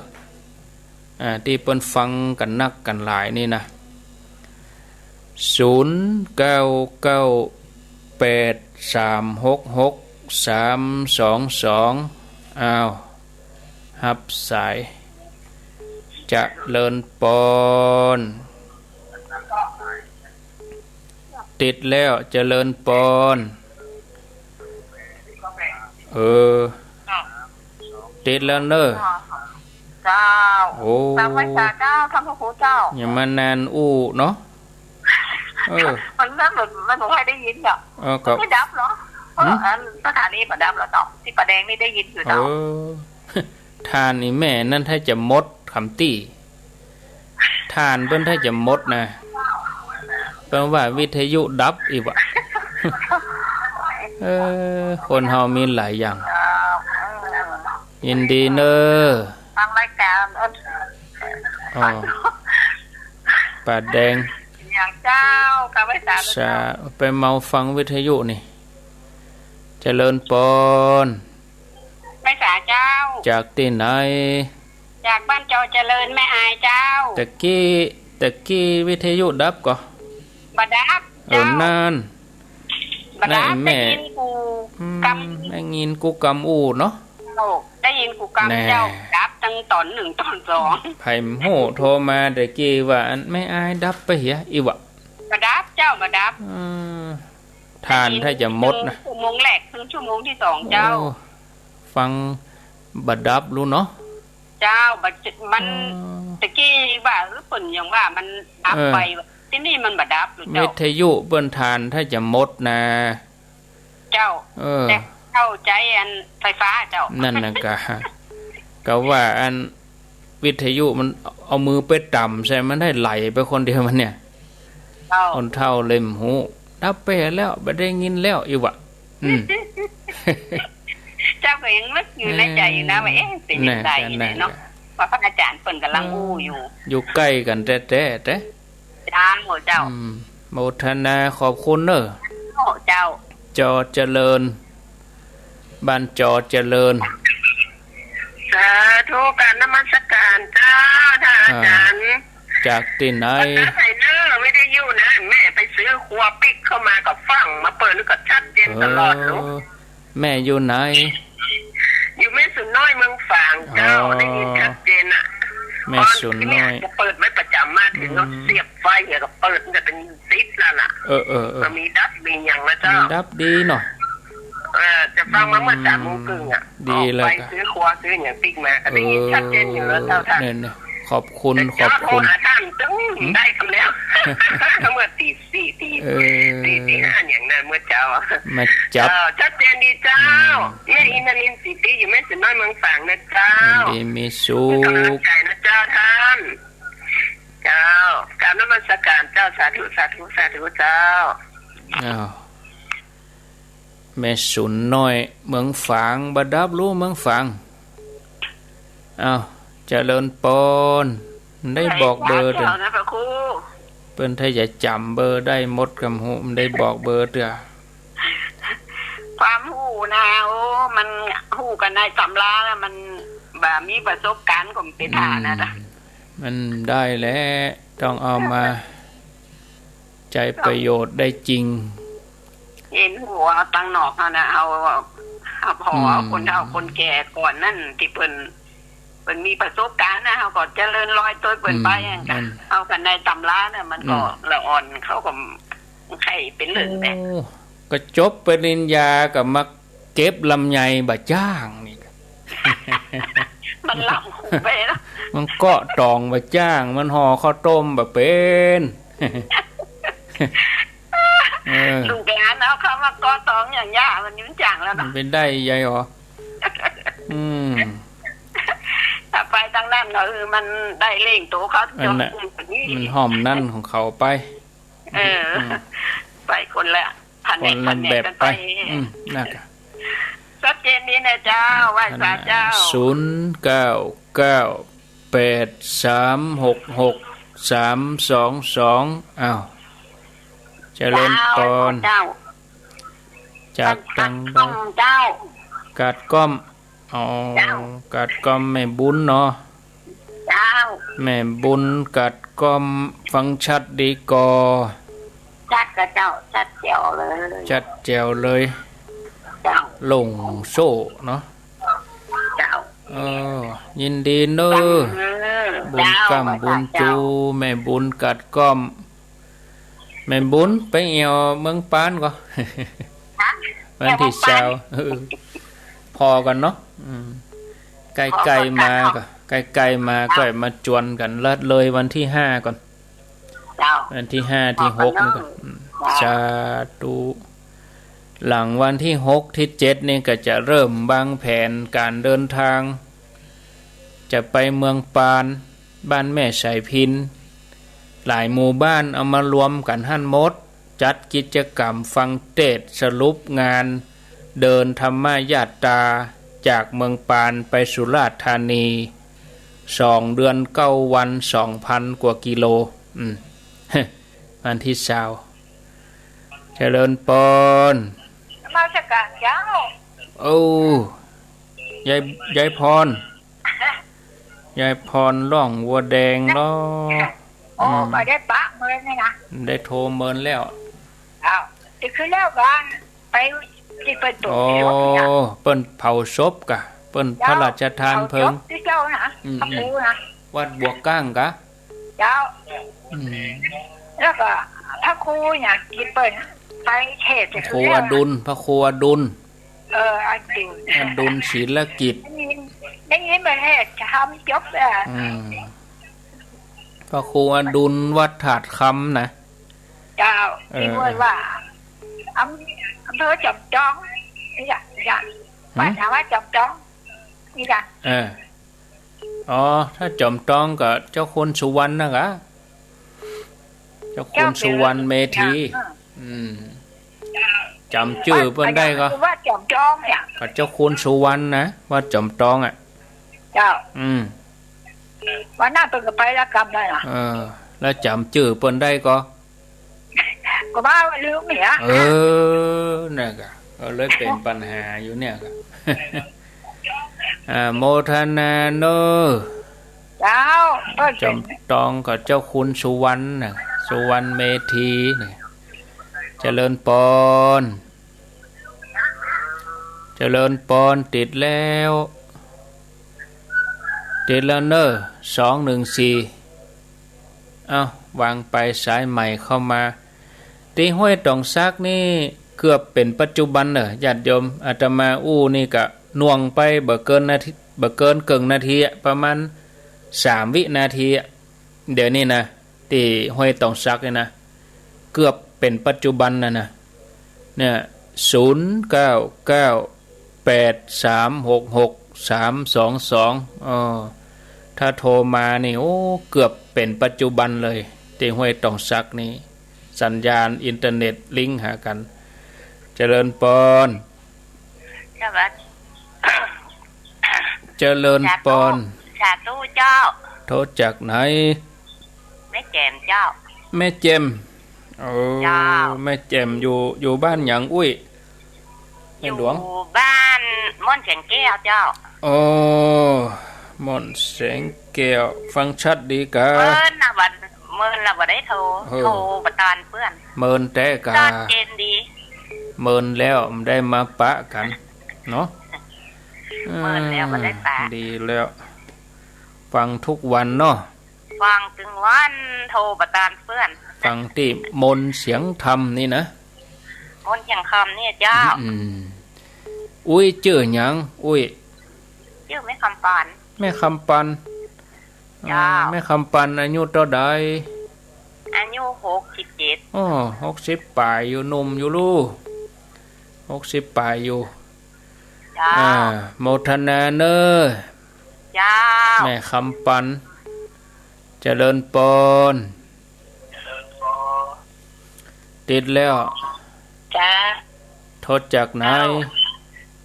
อ่า ตี้เปิ้นฟังกั๋นนักกั๋นหลายนี่นะ ศูนย์ เก้า เก้า แปด สาม หก หก สาม สอง สอง อ้าว ฮับสาย เจริญปอน ติดแล้ว เจริญปอน เออ ติดแล้วเน่อ เจ้า โอ้ ตามไหว้สาเจ้า ท่านพระครูเจ้า ยังบ่นานอู้เนาะ เออ มัน มัน มันบ่ค่อยได้ยินเนาะ เออ ก็ มันดับเหรอ หืม เออ อันสถานีบ่ดับแล้วเนาะ ตี้ป่าแดงนี่ได้ยินอยู่เนาะ เออ ถ่านอี่แม่นั้นถ้าจะหมดกำตี้ ถ่านเปิ้นถ้าจะหมดนะ เปิ้นว่าวิทยุดับอีกวะ เออ คนเฮามีหลายอย่าง ยินดีเน่อ ฟังรายก๋าน เออ อ๋อ ป่าแดง อย่างเจ้า กราบไหว้สา สา ไปเมาฟังวิทยุนี่ เจริญปอน ไหว้สาเจ้า จากตี้ไหน จากบ้านจอเจริญแม่อายเจ้า ตะกี้ ตะกี้วิทยุดับก่อ บ่ดับ เออ เจ้า นั่น บ่ดับ นั่นแม่ ได้ยินกู้ อืม กำ ได้ยินกู้กำอู้เนาะ เจ้า ได้ยินกู้กำ แน่ เจ้า ดับตังต๋อนหนึ่งต๋อนสอง ใผฮู้โทรมาตะกี้ว่าอันแม่อายดับไปเหีย อีกวะ บ่ดับเจ้า บ่ดับ เออ ถ่านถ้าจะหมดนะ ได้ยินครึ่งชั่วโมงแรก ครึ่งชั่วโมงตี้สองเจ้า โอ้ ฟังบ่ดับลูกเนาะ เจ้า บ่ มัน อ๋อ ตะกี้ว่า เออ เปิ้นยังว่ามันดับไป เออ ตี้นี่มันบ่ดับลูกเจ้า วิทยุเปิ้นถ่านถ้าจะหมดนะ เจ้า เออ แต่เข้าใจ๋อันไฟฟ้าเจ้า นั่นน่ะกะ กะว่าอันวิทยุมันเอามือไปต่ำใส่ มันได้ไหลไปคนเดียวมันเนี่ย เจ้า คนเฒ่าเล่มหู ดับไปแล้ว บ่ได้ยินแล้ว อีกวะ อืม เจ้าก็ยังนึกอยู่ในใจ๋อยู่นะว่า เอ๊ะ เป๋นจั่งใด๋เนาะ ว่าพระอาจ๋ารย์เปิ้นก่ำลังอู้อยู่ อยู่ใก้กั๋นแต๊ๆ แต๊ เจ้า เจ้า อืม โมทนาขอบคุณเน่อ โอ้ เจ้า จอเจริญ บ้านจอเจริญ สาธุ กราบนมัสก๋านเจ้า ท่านอาจ๋ารย์ อ่า จากตี้ไหน วัดนาไผ่เน่อ วิทยุนะ แม่ไปซื้อครัวปิ๊กเข้ามาก็ฟัง มาเปิดก็ชัดเจนตลอดลูก เออ แม่อยู่ไหน อยู่แม่สุนน้อยเมืองฝางเจ้า อ๋อ ได้ยินชัดเจนอะ แม่สุนน้อย เปิดไว้ประจ๋ำ มาเถิงก็เสียบไฟเนี่ย ก็เปิดตั้งแต่เป๋นสิบแล้วน่ะ เออ เออ เออ ก็มีดับมีหยังนะเจ้า มีดับดีเนาะ เออ จะฟังมาเมื่อสามโมงครึ่งอะ ดีแล้ว ออกไปซื้อครัวซื้อหยังปิ๊กมา ก็ได้ยินชัดเจนอยู่แล้วเจ้าท่าน เออ เนี่ย ขอบคุณ ขอบคุณ แต่เจ้าโทรหาท่าน ตึง หืม ได้กำแล้ว เมื่อตีสี่ ตี เออ ตี ตีห้าอย่างนั้นเมื่อเจ้า มาจับ เออ ชัดเจนดีเจ้า อืม แม่อินทนิลศรีตี้อยู่แม่สุนน้อยเมืองฝางนะเจ้า ดีมีสุข กำลังใจ๋นะเจ้าท่าน เจ้า กราบนมัสก๋านเจ้า สาธุ สาธุ สาธุเจ้า อ้าว แม่สุนน้อยเมืองฝาง บ่ดับลูกเมืองฝาง อ้าว เจริญปอน ได้บอกเบอร์เตื้อ เจ้านะพระครู เปิ้นถ้าจะจ๋ำเบอร์ได้หมดกำหู ได้บอกเบอร์เตื้อ ความฮู้นะ โอ้ มันฮู้กั๋นในต๋ำราแล้ว มันบ่มีประสบก๋ารณ์ก็บ่ไปถ่านะ อืม มันได้แหละ ต้องเอามา ใจ๊ประโยชน์ได้จริง เห็นหัวตังนอกหั้นนะ เอา เอาผ่อ อืม เอาคนเฒ่าคนแก่ก่อนนั้น ตี้เปิ้น เปิ้นมีประสบก๋ารณ์นะ เฮาก็เจริญรอยตวยเปิ้นไป อืม หั้นกะ นั่น เอากั๋นในต๋ำรานะ มันก็ อืม ละอ่อน เขาก็ใค่เป๋นเรื่องแต๊ โอ้ ก็จบปริญญาก็มา เก็บลำไยบ่จ้างนี่ มันล้ำไปแล้ว มันเกาะตองบ่จ้าง มันห่อข้าวต้มบ่เป๋น เออ ลูกหลานเอาเข้ามาเกาะตองอย่างยาก มันยุ่งจังแล้วเนาะ มันเป๋นได้ใหญ่หรอ อืม ถ้าไปตางนั้นก็คือมันได้เล่งโตเขา อันน่ะ จน มันห่อมนั่นของเขาไป เออ อืม ไปคนละแผนก คนละแบบไป แผนกกั๋นไป อืม นั่นกะ ชัดเจนดีนะเจ้า ไหว้สาเจ้า ศูนย์เก้าเก้าแป แปด สาม หก หก สาม สอง สอง อ้าว เจริญปอน เจ้า จากตังใด เจ้า กาดก้อม อ๋อ เจ้า กาดก้อมแม่บุญเนาะ เจ้า แม่บุญกาดก้อม ฟังชัดดีก่อ ชัดก่อเจ้า ชัดแจ๋วเลย ชัดแจ๋วเลย เจ้า โล่งโซ่เนาะ เจ้า เออ ยินดีเน้อ เออ บุญก้ำ เจ้า บุญจู เจ้า แม่บุญกาดก้อม แม่บุญไปเอี่ยวเมืองปานก่อ ฮะ วันตี้ซาว เออ ผ่อกั๋นเนาะ อืม ใก้ๆ มาก่อ ใก้ๆ มาก่อ มาจวนกั๋น ละเลยวันตี้ห้าก่อน เจ้า วันตี้ห้า ตี้หกนี่ก่อน เจ้า อืม สาธุ หลังวันตี้หก ตี้เจ็ดนี่ก็จะเริ่มวางแผนก๋านเดินตาง จะไปเมืองปาน บ้านแม่สายพิณ หลายหมู่บ้านเอามารวมกั๋นหั้นหมด จัดกิจกรรมฟังเตสน์ สรุปงานเดินธรรมยาตราจากเมืองปานไปสุราษฎร์ธานี สองเดือนเก้าวัน สองพันกว่ากิโล อืม วันตี้ซาว เจริญปอน นมัสก๋านเจ้า โอ้ ยาย ยายพร ยายพรร้องวัวแดงเนาะ โอ้ อืม บ่ได้ปะเมินเลยนะ ได้โทรเมินแล้ว อ้าว จะขึ้นแล้วก่อน ไปตี้เปิ้นเผาศพเนี่ย โอ้ เปิ้นเผาศพก่ะ เปิ้น เจ้า พระราชทานเพลิง เผาศพตี้เจ้านะ อืม พระครูนะ วัดบัวก้างก่ะ เจ้า อืม แล้วก็พระครูเนี่ยตี้เปิ้นไปเตสน์ พระครูอดุล พระครูอดุล เออ อดุล อดุลศิลกิจ ได้ยิน ได้ยินเปิ้นเตสน์ธรรมจบแล้ว อืม พระครูอดุลวัดธาตุคำนะ เจ้า เออ ตี้ว่า อำ อำเภอจอมจอง นี่จ้ะ นี่จ้ะ หืม บ้านถามว่าจอมจอง นี่จ้ะ เออ อ๋อ ถ้าจอมจองก็เจ้าคุณสุวรรณนะก่ะ เจ้าคุณสุวรรณเมธี เจ้า อืม จ๋ำจื้อเปิ้นได้ก่อ วัดจอมจองเนี่ย ก็เจ้าคุณสุวรรณนะ วัดจอมจองอ่ะ เจ้า อืม วันนั้นเปิ้นก็ไปละกำได้นะ เออ แล้วจ๋ำจื้อเปิ้นได้ก่อ ก็ว่าลืมเนี่ย เออ นั่นก่ะ ก็เลยเป๋นปัญหาอยู่เนี่ยก่ะ อ่า โมทนาเน้อ เจ้า เปิ้นเป๋น จอมจองกับเจ้าคุณสุวรรณน่ะ สุวรรณเมธีเนี่ย เจริญปอน เจริญปอน ติดแล้ว ติดแล้วเน้อ สองหนึ่งสี่ เอ้า วางไป สายใหม่เข้ามา ตี้ห้วยตองสักนี่เกือบเป๋นปัจจุบันเน่อ ญาติโยม อาตมาอู้นี่ก็หน่วงไปบ่เกินนาที บ่เกินเกิ่งนาทีอะ ประมาณสามวินาทีอะ เดี๋ยวนี้นะ ตี้ห้วยตองสักนี่นะ เกือบเป๋นปัจจุบันแล้วนะ เนี่ย ศูนย์เก้าเก้า แปดสามหกหกสามสองสอง อ้อ ถ้าโทรมานี่ โอ้ เกือบเป๋นปัจจุบันเลย ตี้ห้วยตองสักนี่ สัญญาณอินเทอร์เน็ตลิงก์หากั๋น เจริญปอน สวัสดี เจริญปอน สาธุ สาธุเจ้า โทรจากไหน แม่แจ่มเจ้า แม่แจ่ม โอ้ เจ้า แม่แจ่มอยู่ อยู่บ้านหยังอุ้ย แม่หลวง อยู่บ้านม่อนแสงแก้วเจ้า โอ้ ม่อนแสงแก้ว ฟังชัดดีกา เมินนะวัน เมินละบ่ได้โทร เออ โทรบ่ตานเปื้อน เมินแต๊กา ชัดเจนดี เมินแล้วบ่ได้มาปะกั๋นเนาะ เมินแล้วบ่ได้ปะ เออ ดีแล้ว ฟังทุกวันเนาะ ฟังตึงวัน โทรบ่ตานเปื้อน ฟังตี้มนต์เสียงธรรมนี่นะ มนต์เสียงธรรมเนี่ยเจ้า อืม อุ้ยจื้อหยัง อุ้ย จื้อแม่คำปัน แม่คำปัน เจ้า อ่า แม่คำปันอายุเต้าใด อายุหกสิบเจ็ด อ้อ หกสิบป๋ายอยู่ หนุ่มอยู่ลูก หกสิบป๋ายอยู่ เจ้า อ่า โมทนาเน้อ เจ้า แม่คำปัน เจริญปอน ติดแล้ว จ้า โทรจากไหน เจ้า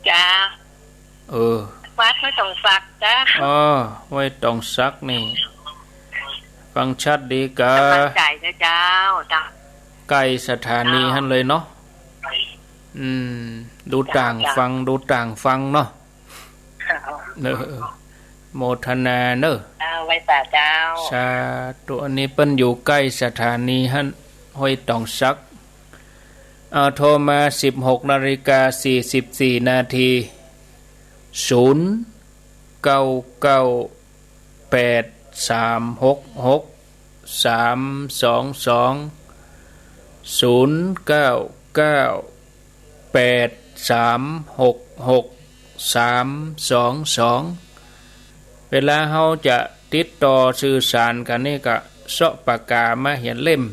จ้า เออ วัดห้วยตองสักเจ้า อ้อ ห้วยตองสักนี่ ฟังชัดดีกา สบายใจ๋นะเจ้า เจ้า ใก้สถานีหั้นเลยเนาะ อืม ดูต่างฟัง เจ้า ดูต่างฟังเนาะ เจ้า เออ โมทนาเนอะ เจ้า ไหว้สาเจ้า สาธุ อันนี้เปิ้นอยู่ใก้สถานีหั้น ห้วยตองสัก เอา โทรมา สิบหกนาฬิกาสี่สิบสี่นาที ศูนย์เก้าเก้าแปดสามหกหกสามสองสอง ศูนย์เก้าเก้าแปดสามหกหกสามสองสอง เวลาเฮาจะติดต่อสื่อสารกั๋นนี่ก็เซาะปากกามาเหียนเล่ม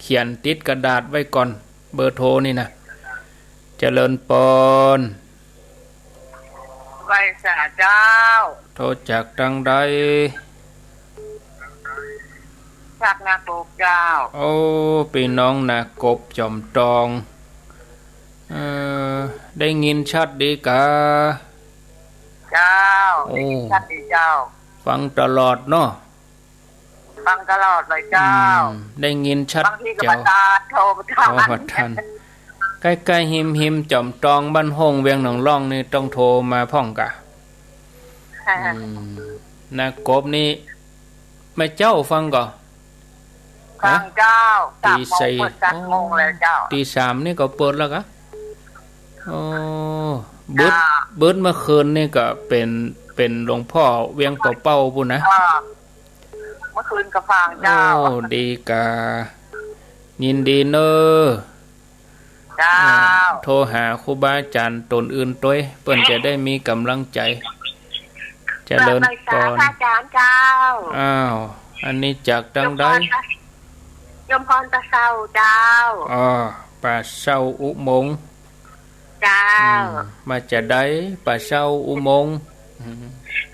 เขียนติดกระดาษไว้ก่อน เบอร์โทรนี่นะ เจริญปอน ไหว้สาเจ้า โทรจากตางใด จากนากบเจ้า โอ้ ปี้น้องนากบจ๋อมตอง เออ ได้ยินชัดดีกา เจ้า โอ้ ได้ยินชัดดีเจ้า ฟังตลอดเนาะ ฟังตลอดเลยเจ้า อืม ได้ยินชัดแจ๋ว บางทีก็บ่ทัน โทรบ่ทัน โทรบ่ทัน ใก้ๆ ฮิมๆ จ๋อมตอง บ้านโฮ่ง เวียงหนองล่องนี่ต้องโทรมาพ่องกา อืม นากบนี่ แม่เจ้าฟังก่อ ฟังเจ้า ฮะ สามโมง ตีสี่ เปิดสามโมงแล้วเจ้า ตีสามนี่ก็เปิดแล้วกา โอ้ บึด เจ้า บึดเมื่อคืนนี่ก็เป๋น เป๋นหลวงพ่อเวียงป่าเป้าปู้นนะ เออ เมื่อคืนก็ฟังเจ้า โอ้ ดีกา ยินดีเนอะ เจ้า อ่า โทรหาครูบาอาจ๋ารย์ต๋นอื่นตวย เปิ้นจะได้มีก๋ำลังใจ๋ เจริญปอน ไหว้สาพระอาจ๋ารย์เจ้า อ้าว อันนี้จากตางใด ยมพรตะ ยมพรตะเซาเจ้า อ้อ ป่าเซาอุโมงค์ เจ้า อืม มาจาใด ป่าเซาอุโมงค์ อืม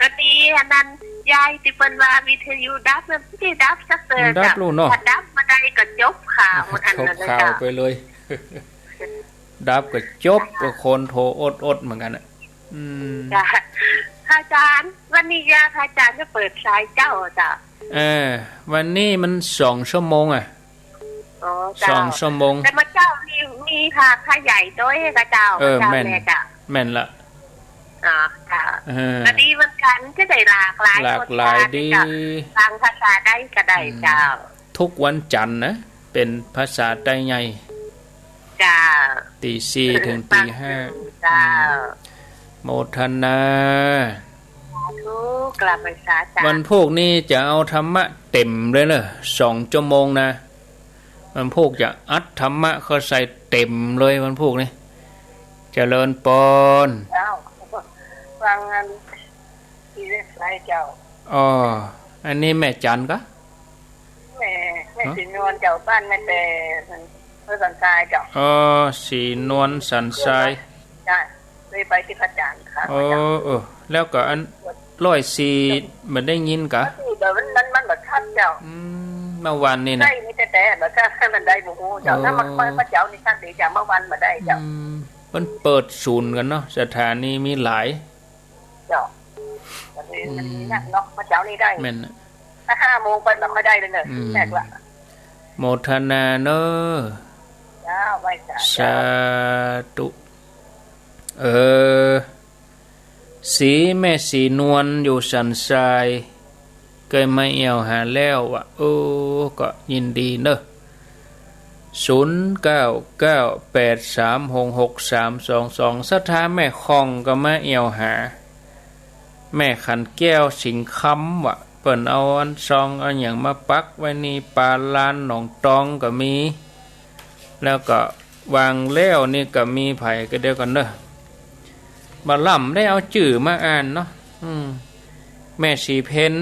ก็ดี อันนั้น ยายตี้เปิ้นว่าวิทยุดับ มันบ่ได้ดับสักเตื้อ มันดับ เจ้า ลู่เนาะ ถ้าดับบ่ได้ก็จบข่าว อ่ะ มันอันนั้น จบข่าว เจ้า ไปเลย ดับก็จบ เจ้า ก็คนโทรอดๆ เหมือนกั๋นน่ะ อืม เจ้า พระอาจ๋ารย์ วันนี้ยาพระอาจ๋ารย์จะเปิดสายเจ้าเจ้า เออ วันนี้มันสองชั่วโมงอะ อ๋อ เจ้า สองชั่วโมง แต่เมื่อเจ๊านี่มีพระ พระใหญ่ตวยกาเจ้า เออ พระเจ้า แม่น แม่เจ้า แม่นละ อ๋อ เจ้า เออ ก็ดีเหมือนกั๋น จะได้หลากหลาย หลากหลาย รสชาติ ดี เจ้า ฟังภาษาใดก็ได้ อืม เจ้า ทุกวันจันทร์นะ เป๋นภาษาไตใหญ่ เจ้า ตีสี่เถิงตีห้า เจ้า อืม โมทนา สาธุ กราบไหว้สาเจ้า วันพูกนี้จะเอาธรรมะเต๋มเลยเนอะ สองชั่วโมงนะ วันพูกจะอัดธรรมะเข้าใส่เต๋มเลยวันพูกนี้ เจริญปอน เจ้า ฟังอัน ที่เว็บไซต์เจ้า อ๋อ อันนี้แม่จันกา แม่ แม่ ฮะ ศรีนวลเจ้า บ้านแม่แต่ เมืองสันทรายเจ้า อ๋อ ศรีนวลสันทราย จ้ะ เคยไปตี้พระอาจ๋ารย์ค่ะ อ๋อ พระอาจ๋ารย์ เออ แล้วก็อันร้อยสี่ บ่ได้ยินกา ร้อยสี่ เดี๋ยวมัน มัน มันบ่ชัดเจ้า อืม เมื่อวานนี่นะ ได้นี่แต่ แต่บ่ชัด มันได้บ่ฮู้เจ้า อ๋อ ถ้ามัน มัน พระเจ้านี่ชัดดีเจ้า เมื่อวานบ่ได้เจ้า อืม มันเปิดศูนย์กั๋นเนาะ สถานีมีหลาย เจ้า วันนี้มัน อืม เนี่ยเนาะ เมื่อเจ๊านี้ได้ แม่นน่ะ ถ้าห้าโมงไปบ่ค่อยได้เลยเนอะ อืม แปลกละ โมทนาเนอะ เจ้า ไหว้สา สาธุ เจ้า เออ สี แม่ศรีนวลอยู่สันทราย เกยมาแอ่วหาแล้ววะ โอ้ ก็ยินดีเนอะ ศูนย์เก้าเก้าแปดสามหกหกสามสองสอง ศรัทธาแม่ค่องก็มาแอ่วหา แม่ขันแก้วสิงห์คำวะ เปิ้นเอาอันซองเอาหยังมาปักไว้นี่ ปาลานหนองตองก็มี แล้วก็วางแล้วนี่ก็มี ใผก็เดี๋ยวก่อนเนอะ บ่าล่ำได้เอาจื้อมาอ่านเนาะ อืม แม่ศรีเพ็ญ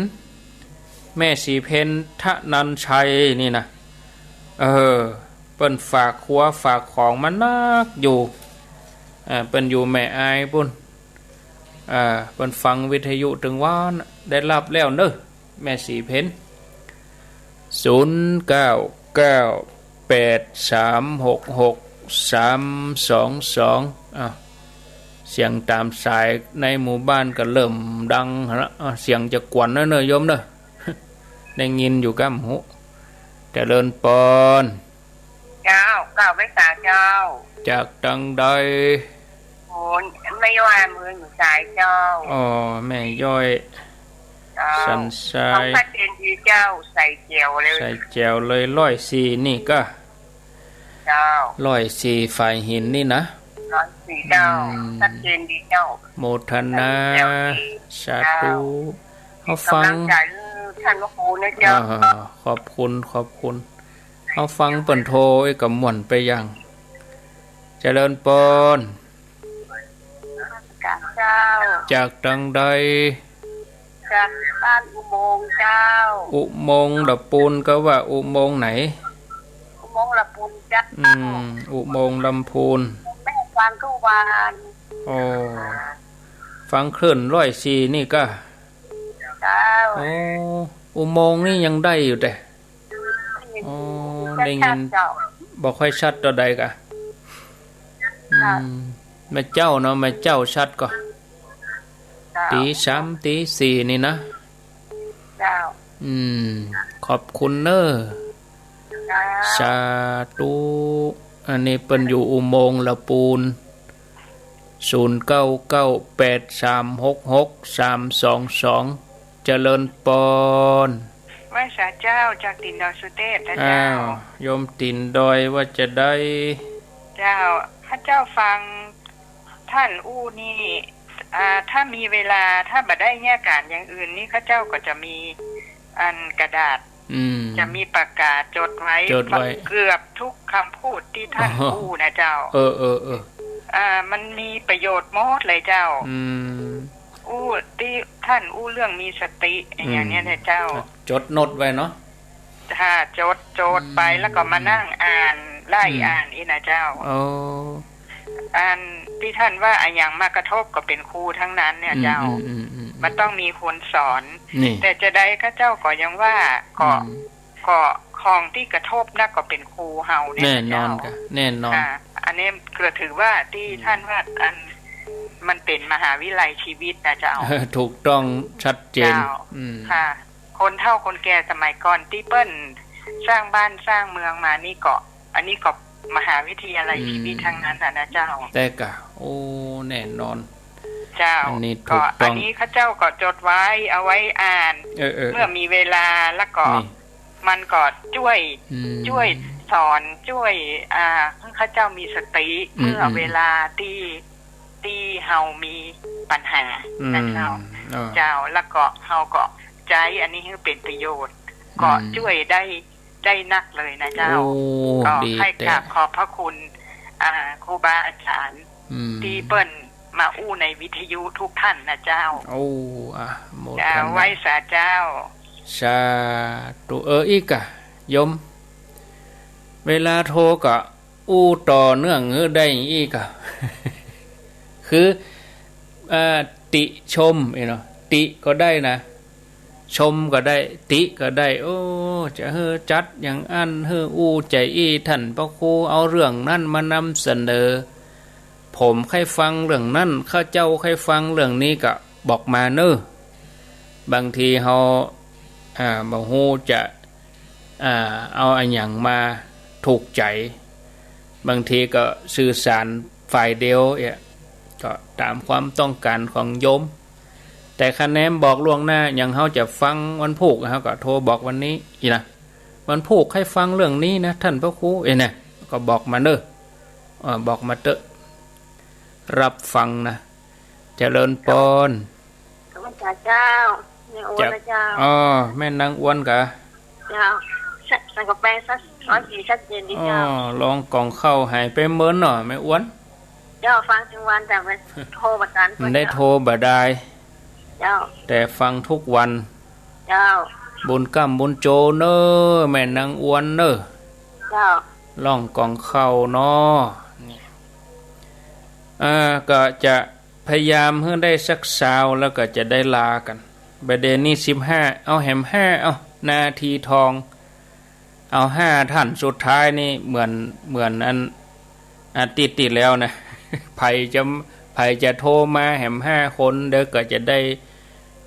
แม่ศรีเพ็ญ ธนัญชัยนี่นะ เออ เปิ้นฝากครัวฝากของมานักอยู่ อ่า เปิ้นอยู่แม่อายปู้น อ่า เปิ้นฟังวิทยุตึงว่าได้รับแล้วเนอะ แม่ศรีเพ็ญ ศูนย์เก้าเก้าแปดสามหกหกสามสองสอง อ้าว เสียงต๋ามสายในหมู่บ้านก็เริ่มดังหั้นละ อ่ะ เสียงจะกวนแล้วเน่อโยมเน่อ ได้ยินอยู่ก้ำหู เจริญปอน เจ้า เก้าพรรษาเจ้า จากตังใด โอ้ แม่ย้อย เมืองสายเจ้า อ๋อ แม่ย้อย เจ้า สันทราย ชัดเจนดีเจ้า ใส่แจ๋วเลย ใส่แจ๋วเลย ร้อยสี่นี่ก้า เจ้า ร้อยสี่ฝายหินนี่นะ ร้อยสี่เจ้า อืม ชัดเจนดีเจ้า โมทนา ใส่แจ๋วดี สาธุ เจ้า เฮาฟัง กำลังใจ๋ ท่านพระครูนะเจ้า อ่า ขอบคุณ ขอบคุณ เฮาฟังเปิ้นโทรอีกก็ม่วนไปอย่าง เจริญปอน เจ้า จากตังใด จากบ้านอุโมงค์เจ้า อุโมงค์ละปูนก็ว่าอุโมงค์ไหน อุโมงค์ละปูนเจ้า อืม อุโมงค์ลำพูน แม่ฟังทุกวัน โอ้ ฟังคลื่นร้อยสี่นี่ก้า เจ้า โอ้ อุโมงค์นี่ยังได้อยู่แต่ ได้ยิน อ๋อ ได้ยิน ชัดๆ เจ้า บ่ค่อยชัดเต้าใดก้า อืม แม่เจ้าเนาะ แม่เจ้าชัดก็ เจ้า ตี๋สาม ตี๋สี่นี่นะ เจ้า อืม ขอบคุณเน่อ เจ้า สาธุ อันนี้เปิ้นอยู่อุโมงค์ละปูน ศูนย์เก้าเก้าแปดสามหกหกสามสองสอง เจริญปอน ไหว้สาเจ้า จากตี๋นดอยสุเทพนะเจ้า อ้าว โยมตี๋นดอยว่าจะได้ เจ้า ข้าเจ้าฟังท่านอู้นี่ อ่า ถ้ามีเวลา ถ้าบ่ได้เยียะก๋านอย่างอื่นนี่ ข้าเจ้าก็จะมีอันกระดาษ อืม จะมีปากกาจ๋ดไว้ จ๋ดไว้ เกือบทุกกำพูดตี้ท่านอู้นะเจ้า เออ เออ เออ อ่า มันมีประโยชน์หมดเลยเจ้า อืม อู้ตี้ท่านอู้เรื่องมีสติ อืม อย่างเนี้ยนะเจ้า จ๋ดโน้ตไว้เนาะ ถ้าจ๋ด จ๋ดไป อืม แล้วก็มานั่งอ่าน ไล่ อืม อ่านอีกนะเจ้า โอ้ อันตี้ท่านว่าอะหยังมากระทบก็เป๋นครูทั้งนั้นเนี่ยเจ้า อืม อืม อืม อืม มันต้องมีคนสอน นี่ แต่จะใดข้าเจ้าก็ยังว่า ก็ อืม ก็ของตี้กระทบนะก็เป๋นครูเฮาเนี่ย แน่นอน เจ้า ก้า แน่นอน อ่า อันนี้ก็ถือว่าตี้ อืม ท่านว่าอันมันเป๋นมหาวิทยาลัยชีวิตนะเจ้า ถูกต้อง ชัดเจน เจ้า อืม ค่ะ คนเฒ่าคนแก่สมัยก่อนตี้เปิ้นสร้างบ้านสร้างเมืองมานี่ก็ อันนี้ก็มหาวิทยาลัย อืม ชีวิตทั้งนั้นน่ะนะเจ้า แต่ก้า โอ้ แน่นอน เจ้า อันนี้ถูกต้อง ก็อันนี้ข้าเจ้าก็จ๋ดไว้เอาไว้อ่าน เออ เออ เมื่อมีเวลาแล้วก็ นี่ มันก็จ้วย อืม จ้วยสอน จ้วย อ่า ให้ข้าเจ้ามีสติ อืม เมื่อ อืม เวลาตี้ ตี้เฮามีปัญหา อืม นะเจ้า เออ เจ้า แล้วก็เฮาก็ใจ๊อันนี้ให้เป๋นประโยชน์ อืม ก็จ้วยได้ ได้นักเลยนะเจ้า โอ้ ก็ ดี ให้ แต๊ กราบขอบพระคุณ อ่า ครูบาอาจ๋ารย์ อืม ตี้เปิ้นมาอู้ในวิทยุทุกท่านนะเจ้า โอ้ อ่ะ โมทนา เจ้า ไหว้สาเจ้า สาธุ เออ อีกอะ โยม เวลาโทรก็อู้ต่อเนื่องหื้อได้อีกอะ คือ อ่า ติชม เนาะ ติก็ได้นะ ชมก็ได้ ติก็ได้ โอ้ จะหื้อจัดอย่างอั้น หื้ออู้ใจ๋อี้ ท่านพระครูเอาเรื่องนั้นมานำเสนอ ผมใค่ฟังเรื่องนั้น ข้าเจ้าใค่ฟังเรื่องนี้ ก็บอกมาเน่อ บางทีเฮา อ่า บ่ฮู้จะ อ่า เอาอะหยังมาถูกใจ๋ บางทีก็สื่อสารฝ่ายเดียวเอี้ย ก็ต๋ามความต้องก๋านของโยม แต่คะแนนบอกล่วงหน้า อย่างเฮาจะฟังวันพูก เฮาก็โทรบอกวันนี้ อี้นะ วันพูกใค่ฟังเรื่องนี้นะ ท่านพระครู เอ้ยนะ ก็บอกมาเน่อ เออ บอกมาเต๊อะ รับฟังนะ เจริญปอน นมัสก๋านเจ้า แม่อ้วนนะเจ้า อ๋อ แม่นางอ้วนกา เจ้า สัก สักกาแฟสัก ร้อยสี่ ชัดเจนดีเจ้า อ๋อ ลองก่องข้าวหายไปเมินเนาะ แม่อ้วน เจ้า ฟังตึงวัน แต่ว่าโทรบ่ตัน มันได้โทรบ่ได้ เจ้า แต่ฟังทุกวัน เจ้า บุญก้ำบุญโจเน่อ แม่นางอ้วนเน่อ เจ้า ลองก่องข้าวเนาะ นี่ อ่า ก็จะพยายามหื้อได้สักซาว แล้วก็จะได้ลากั๋น บ่าเดี่ยวนี้สิบห้า เอาแหมห้า เอา นาทีทอง เอาห้าท่านสุดท้ายนี่ เหมือน เหมือนอัน อาทิตย์ตี้แล้วนะ ใผจะ ใผจะโทรมาแหมห้าคน เดี๋ยวก็จะได้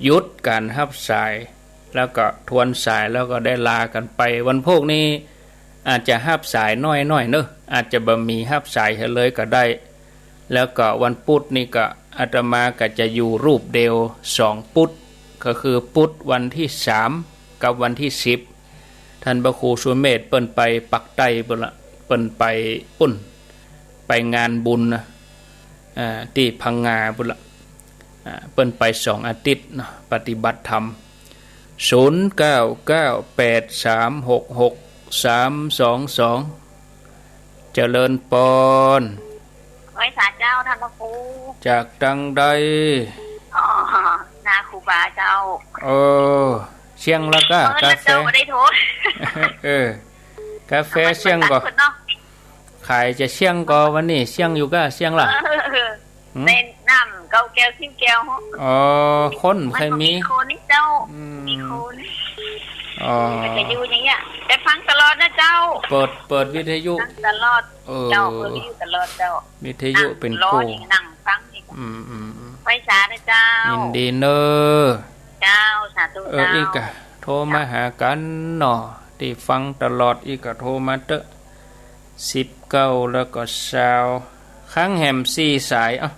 หยุดก๋านฮับสาย แล้วก็ทวนสาย แล้วก็ได้ลากั๋นไป วันพูกนี้อาจจะฮับสายน้อยๆ เนาะ อาจจะบ่มีฮับสายหื้อเลยก็ได้ แล้วก็วันปุ๊ดนี่ก็อาตมาก็จะอยู่รูปเดียวสองปุ๊ด ก็คือปุ๊ดวันตี้สามกับวันตี้สิบ ท่านพระครูสุเมธเปิ้นไปปากใต้ปุ้นละ เปิ้นไปปุ้น ไปงานบุญนะ อ่า ตี้พังงาปุ้นละ อ่า เปิ้นไปสองอาทิตย์เนาะ ปฏิบัติธรรม ศูนย์เก้าเก้าแปดสามหกหกสามสองสอง เจริญปอน ไหว้สาเจ้าท่านพระครู จากตังใด อ๋อ นาครูบาเจ้า เออ เสี้ยงละก้า เออ กาแฟ เจ้าบ่ได้โทษ เออ กาแฟเสี้ยงก่อ เอามาตั้งคืนเนาะ ขายจะเสี้ยงก่อ วันนี้เสี้ยงอยู่ก้า เสี้ยงละ เออ หืม เต้นน้ำเก้าแก้วสิบแก้ว อ๋อ คนบ่ใค่มี มันบ่มีคนนี่เจ้า อืม มีคน อ๋อ มันจะอยู่อย่างเงี้ย แต่ฟังตลอดนะเจ้า เปิด เปิดวิทยุ ฟังตลอด เออ เจ้า เปิดวิทยุตลอดเจ้า วิทยุเป๋นกู้ นั่งรอนี่ นั่งฟังนี่ อืม อืม อืม ไหว้สานะเจ้า ยินดีเน่อ เจ้า สาธุ เออ เจ้า อี้ก่า โทรมาหากั๋นเนาะ ตี้ฟังตลอด อี้ก่า โทรมาเต๊อะ สิบเก้า แล้วก็ซาว ครั้งแหมสี่สาย เอ้า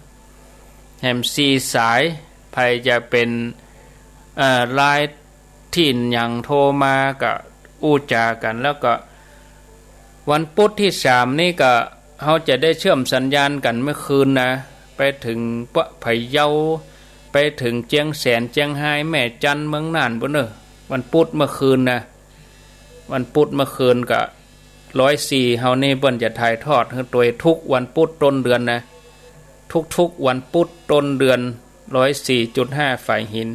แหมสี่สาย ใผจะเป๋น เอ่อ ลายถิ่นหยังโทรมาก็อู้จ๋ากั๋น แล้วก็วันปุ๊ดตี้สามนี่ก็เฮาจะได้เชื่อมสัญญาณกั๋นเมื่อคืนนะ ไปเถิงปะ พะเยา ไปเถิงเจียงแสน เจียงฮาย แม่จัน เมืองน่านปุ้นเน่อ วันปุ๊ดเมื่อคืนนะ วันปุ๊ดเมื่อคืนก็ ร้อยสี่ เฮานี่เปิ้นจะถ่ายทอดหื้อตวยทุกวันปุ๊ดต้นเดือนนะ ทุกๆ วันปุ๊ดต้นเดือน ร้อยสี่จุดห้า ฝ่ายหิน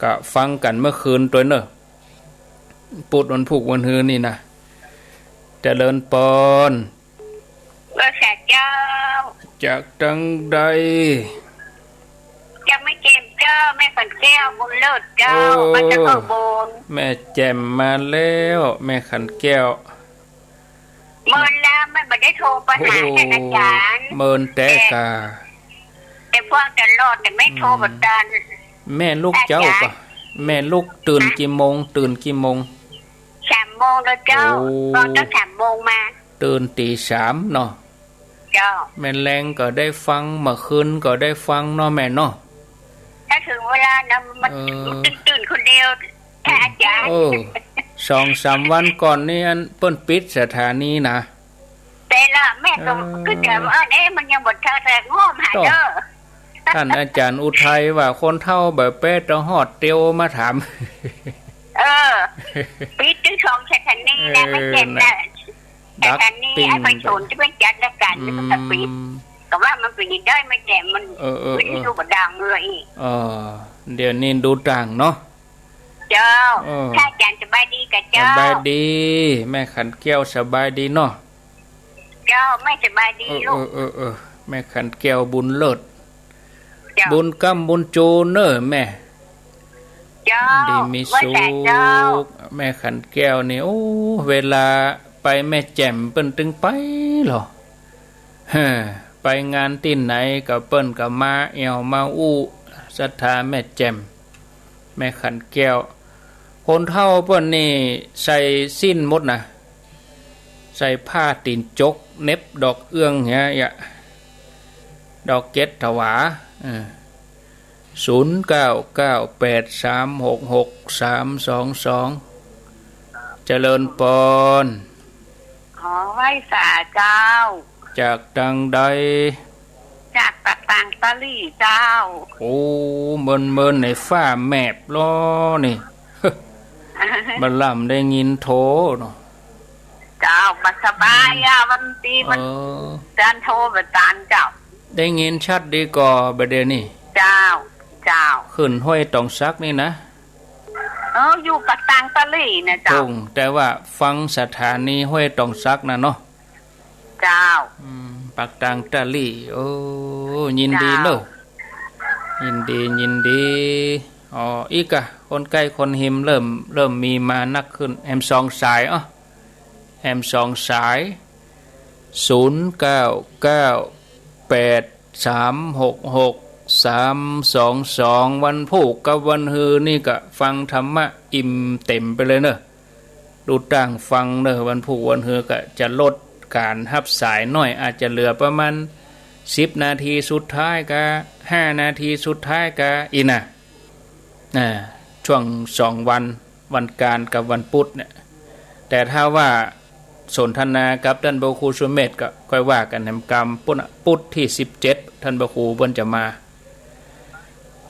ก็ฟังกั๋นเมื่อคืนตวยเน่อ ปุ๊ดวันพูกวันฮือนี่นะ เจริญปอน ไหว้สาเจ้า จากตังใด จากแม่แจ่มเจ้า แม่ขันแก้ว บุญเลิศเจ้า โอ้ มาจากเขาโบน แม่แจ่มมาแล้ว แม่ขันแก้ว เมินแล้ว แม่บ่ได้โทรไปหา โอ้ ท่านอาจารย์ เมินแต๊ก่า แต่ แต่ฟังตลอด แต่แม่โทรบ่ตัน อืม แม่ลุกเจ้าก่อ อาจารย์ แม่ลุกตื่น ฮะ กี่โมง ตื่นกี่โมง สามโมงแล้วเจ้า โอ้ ตอนตั้งสามโมงมา ตื่นตี๋สามเนาะ เจ้า แม่แลงก็ได้ฟัง เมื่อคืนก็ได้ฟังเนาะแม่เนาะ ถ้าถึงเวลานะ มัน เออ มันตื่นๆ คนเดียว ท่านอาจารย์ เออ สองสามวันก่อนนี่อันเปิ้นปิดสถานีนะ แต่ละแม่ก็ เออ คือจะว่า เอ๊ะ มันยังบ่ทันได้งอมหาเด้อ ท่านอาจารย์อุทัยว่าคนเฒ่าบ่แป๊ตะฮอดเตียวมาถาม เออ ปิดตึงสองสถานีนะ เออ ไม่เจ็บนะ ดัก สถานี ปิ้ง ไอ้ไฟโฉนที่เปิ้นจัดรายก๋าน อืม นี่มันก็ปิด ก็ว่ามันปิดได้ไม่แจ่ม มัน เออ เออ มัน เออ อยู่บ่ดังเลยอีก เออ เดี๋ยวนี้ดูต่างเนาะ เจ้า เออ ท่านอาจารย์สบายดีก่อเจ้า สบายดี แม่ขันแก้วสบายดีเนาะ เจ้า แม่สบายดี เออ ลูก เออ เออ เออ แม่ขันแก้วบุญเลิศ เจ้า บุญก้ำบุญจูเน่อแม่ เจ้า ดีมีสุข ไหว้สาเจ้า แม่ขันแก้วนี่ โอ้ เวลาไปแม่แจ่มเปิ้นตึงไปลอ เฮ้อ ไปงานตี้ไหนก็เปิ้นก็มาแอ่วมาอู้ ศรัทธาแม่แจ่ม แม่ขันแก้ว คนเฒ่าเปิ้นนี่ใส่สิ้นหมดนะ ใส่ผ้าตี๋นจก เหน็บดอกเอื้องเหีย ดอกเกตถวา เออ ศูนย์เก้าเก้าแปดสามหกหกสามสองสอง เจริญปอน ขอไหว้สาเจ้า จากตังใด จากปากตางตะหลี่เจ้า โอ้ เมินๆ ในฟ้าแมบลอนี่ บ่ลำได้ยินโทรเนาะ เจ้า บ่สบายอ่ะ วันนี้มัน เออ จานโทรบ่ตันเจ้า ได้ยินชัดดีก่อบ่าเดี่ยวนี้ เจ้า เจ้า ขึ้นห้วยตองสักนี่นะ เออ อยู่ปากตางตะหลี่นะเจ้า โอ้ แต่ว่าฟังสถานีห้วยตองสักนะเนาะ เจ้า อืม ปากตางตะหลี่ โอ้ ยินดีเน่อ เจ้า ยินดี ยินดี อ๋อ อี้ก่า คนใก้คนฮิมเริ่ม เริ่มมีมานักขึ้น แหมสองสาย อ้อ แหมสองสาย ศูนย์เก้าเก้าแปด สามหกหก สามสองสอง วันพูกกับวันฮือนี่ก็ฟังธรรมะอิ่มเต็มไปเลยเนอะ ดูตางฟังเนอะ วันพูกวันฮือก็จะลดก๋านฮับสายหน้อย อาจจะเหลือประมาณสิบนาทีสุดท้ายกับห้านาทีสุดท้ายกับอี้นะ อ่า ช่วงสองวัน วันก๋านกับวันปุธเนี่ย แต่ถ้าว่าสนทนากับต้านพระครูสุเมธก็ค่อยว่ากั๋นแหมกำปุธน่ะ ปุธตี้สิบเจ็ด ต้านพระครูเปิ้นจะมา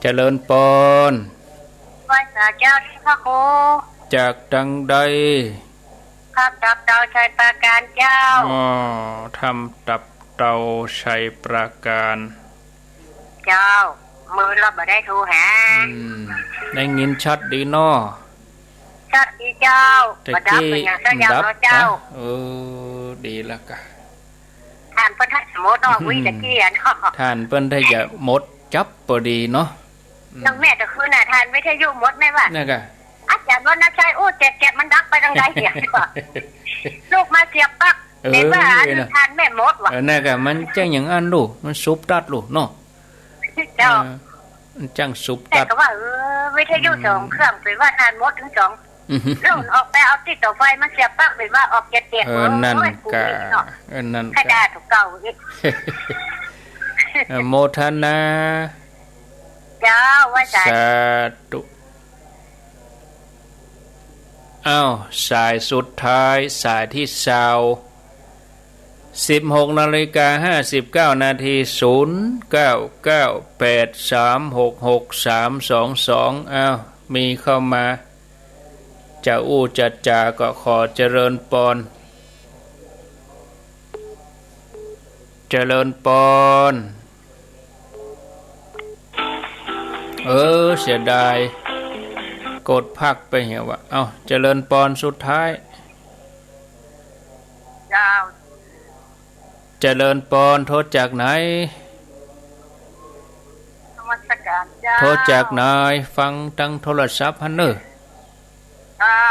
เจริญปอน ไหว้สาเจ้าตี้พระครู จากตางใด ครับ ตับเตาชัยปราการเจ้า อ๋อ ถ้ำตับเตาชัยปราการ เจ้า มื้อละบ่ได้โทรหา อืม ได้ยินชัดดีเนาะ ชัดดีเจ้า ตะกี้ บ่ดับเปิ้นอย่างเจ้า บ่ดับ เนาะเจ้า นะ เออ ดีละกะ ต้านเปิ้นได้สมดเนาะ อืม วิตะกี้อะเนาะ ต้านเปิ้นได้จะหมดจับปอดีเนาะ อืม อย่างแม่ตะคืนน่ะ ต้านวิทยุหมดแม่ว่า นั่นกะ อาจ๋ารย์วรรณชัย อู้ แจ๊บๆ มันดับไปตางใดเนี่ย ลูกมาเสียบปลั๊ก เออ เห็นว่าอัน เออ นะ ต้านแม่หมดว่ะ เออ นั่นกะ มันจั้งอย่างอั้นลูก มันสุบตัดลูกเนาะ เจ้า เออ มันจั้งสุบตัด แต่ก็ว่า เออ วิทยุ อืม สองเครื่อง เป๋นว่าต้านหมดตึงสอง อืม แล้วออกไปเอาตี้ต่อไฟมาเสียบปลั๊ก เป๋นว่าออกแจ๊บๆ เออ นั่น โอ้ย กะ กูนี่เนาะ เออ นั่น ใค่ กะ ด่าตั๋วเก่าอีก อนุโมทนา เจ้า ไหว้สา สาธุ อ้าว สายสุดท้าย สายตี้ซาว สิบหกนาฬิกาห้าสิบเก้านาที ศูนย์เก้าเก้าแปดสามหกหกสามสองสอง อ้าว มีเข้ามา จะอู้จะจาก็ขอเจริญปอน เจริญปอน เออ เสียดาย กดพักไปเหียว่ะ เอ้า เจริญปอนสุดท้าย เจ้า เจริญปอน โทรจากไหน นมัสการเจ้า โทรจากไหน ฟังตางโทรศัพท์หั้นเน่อ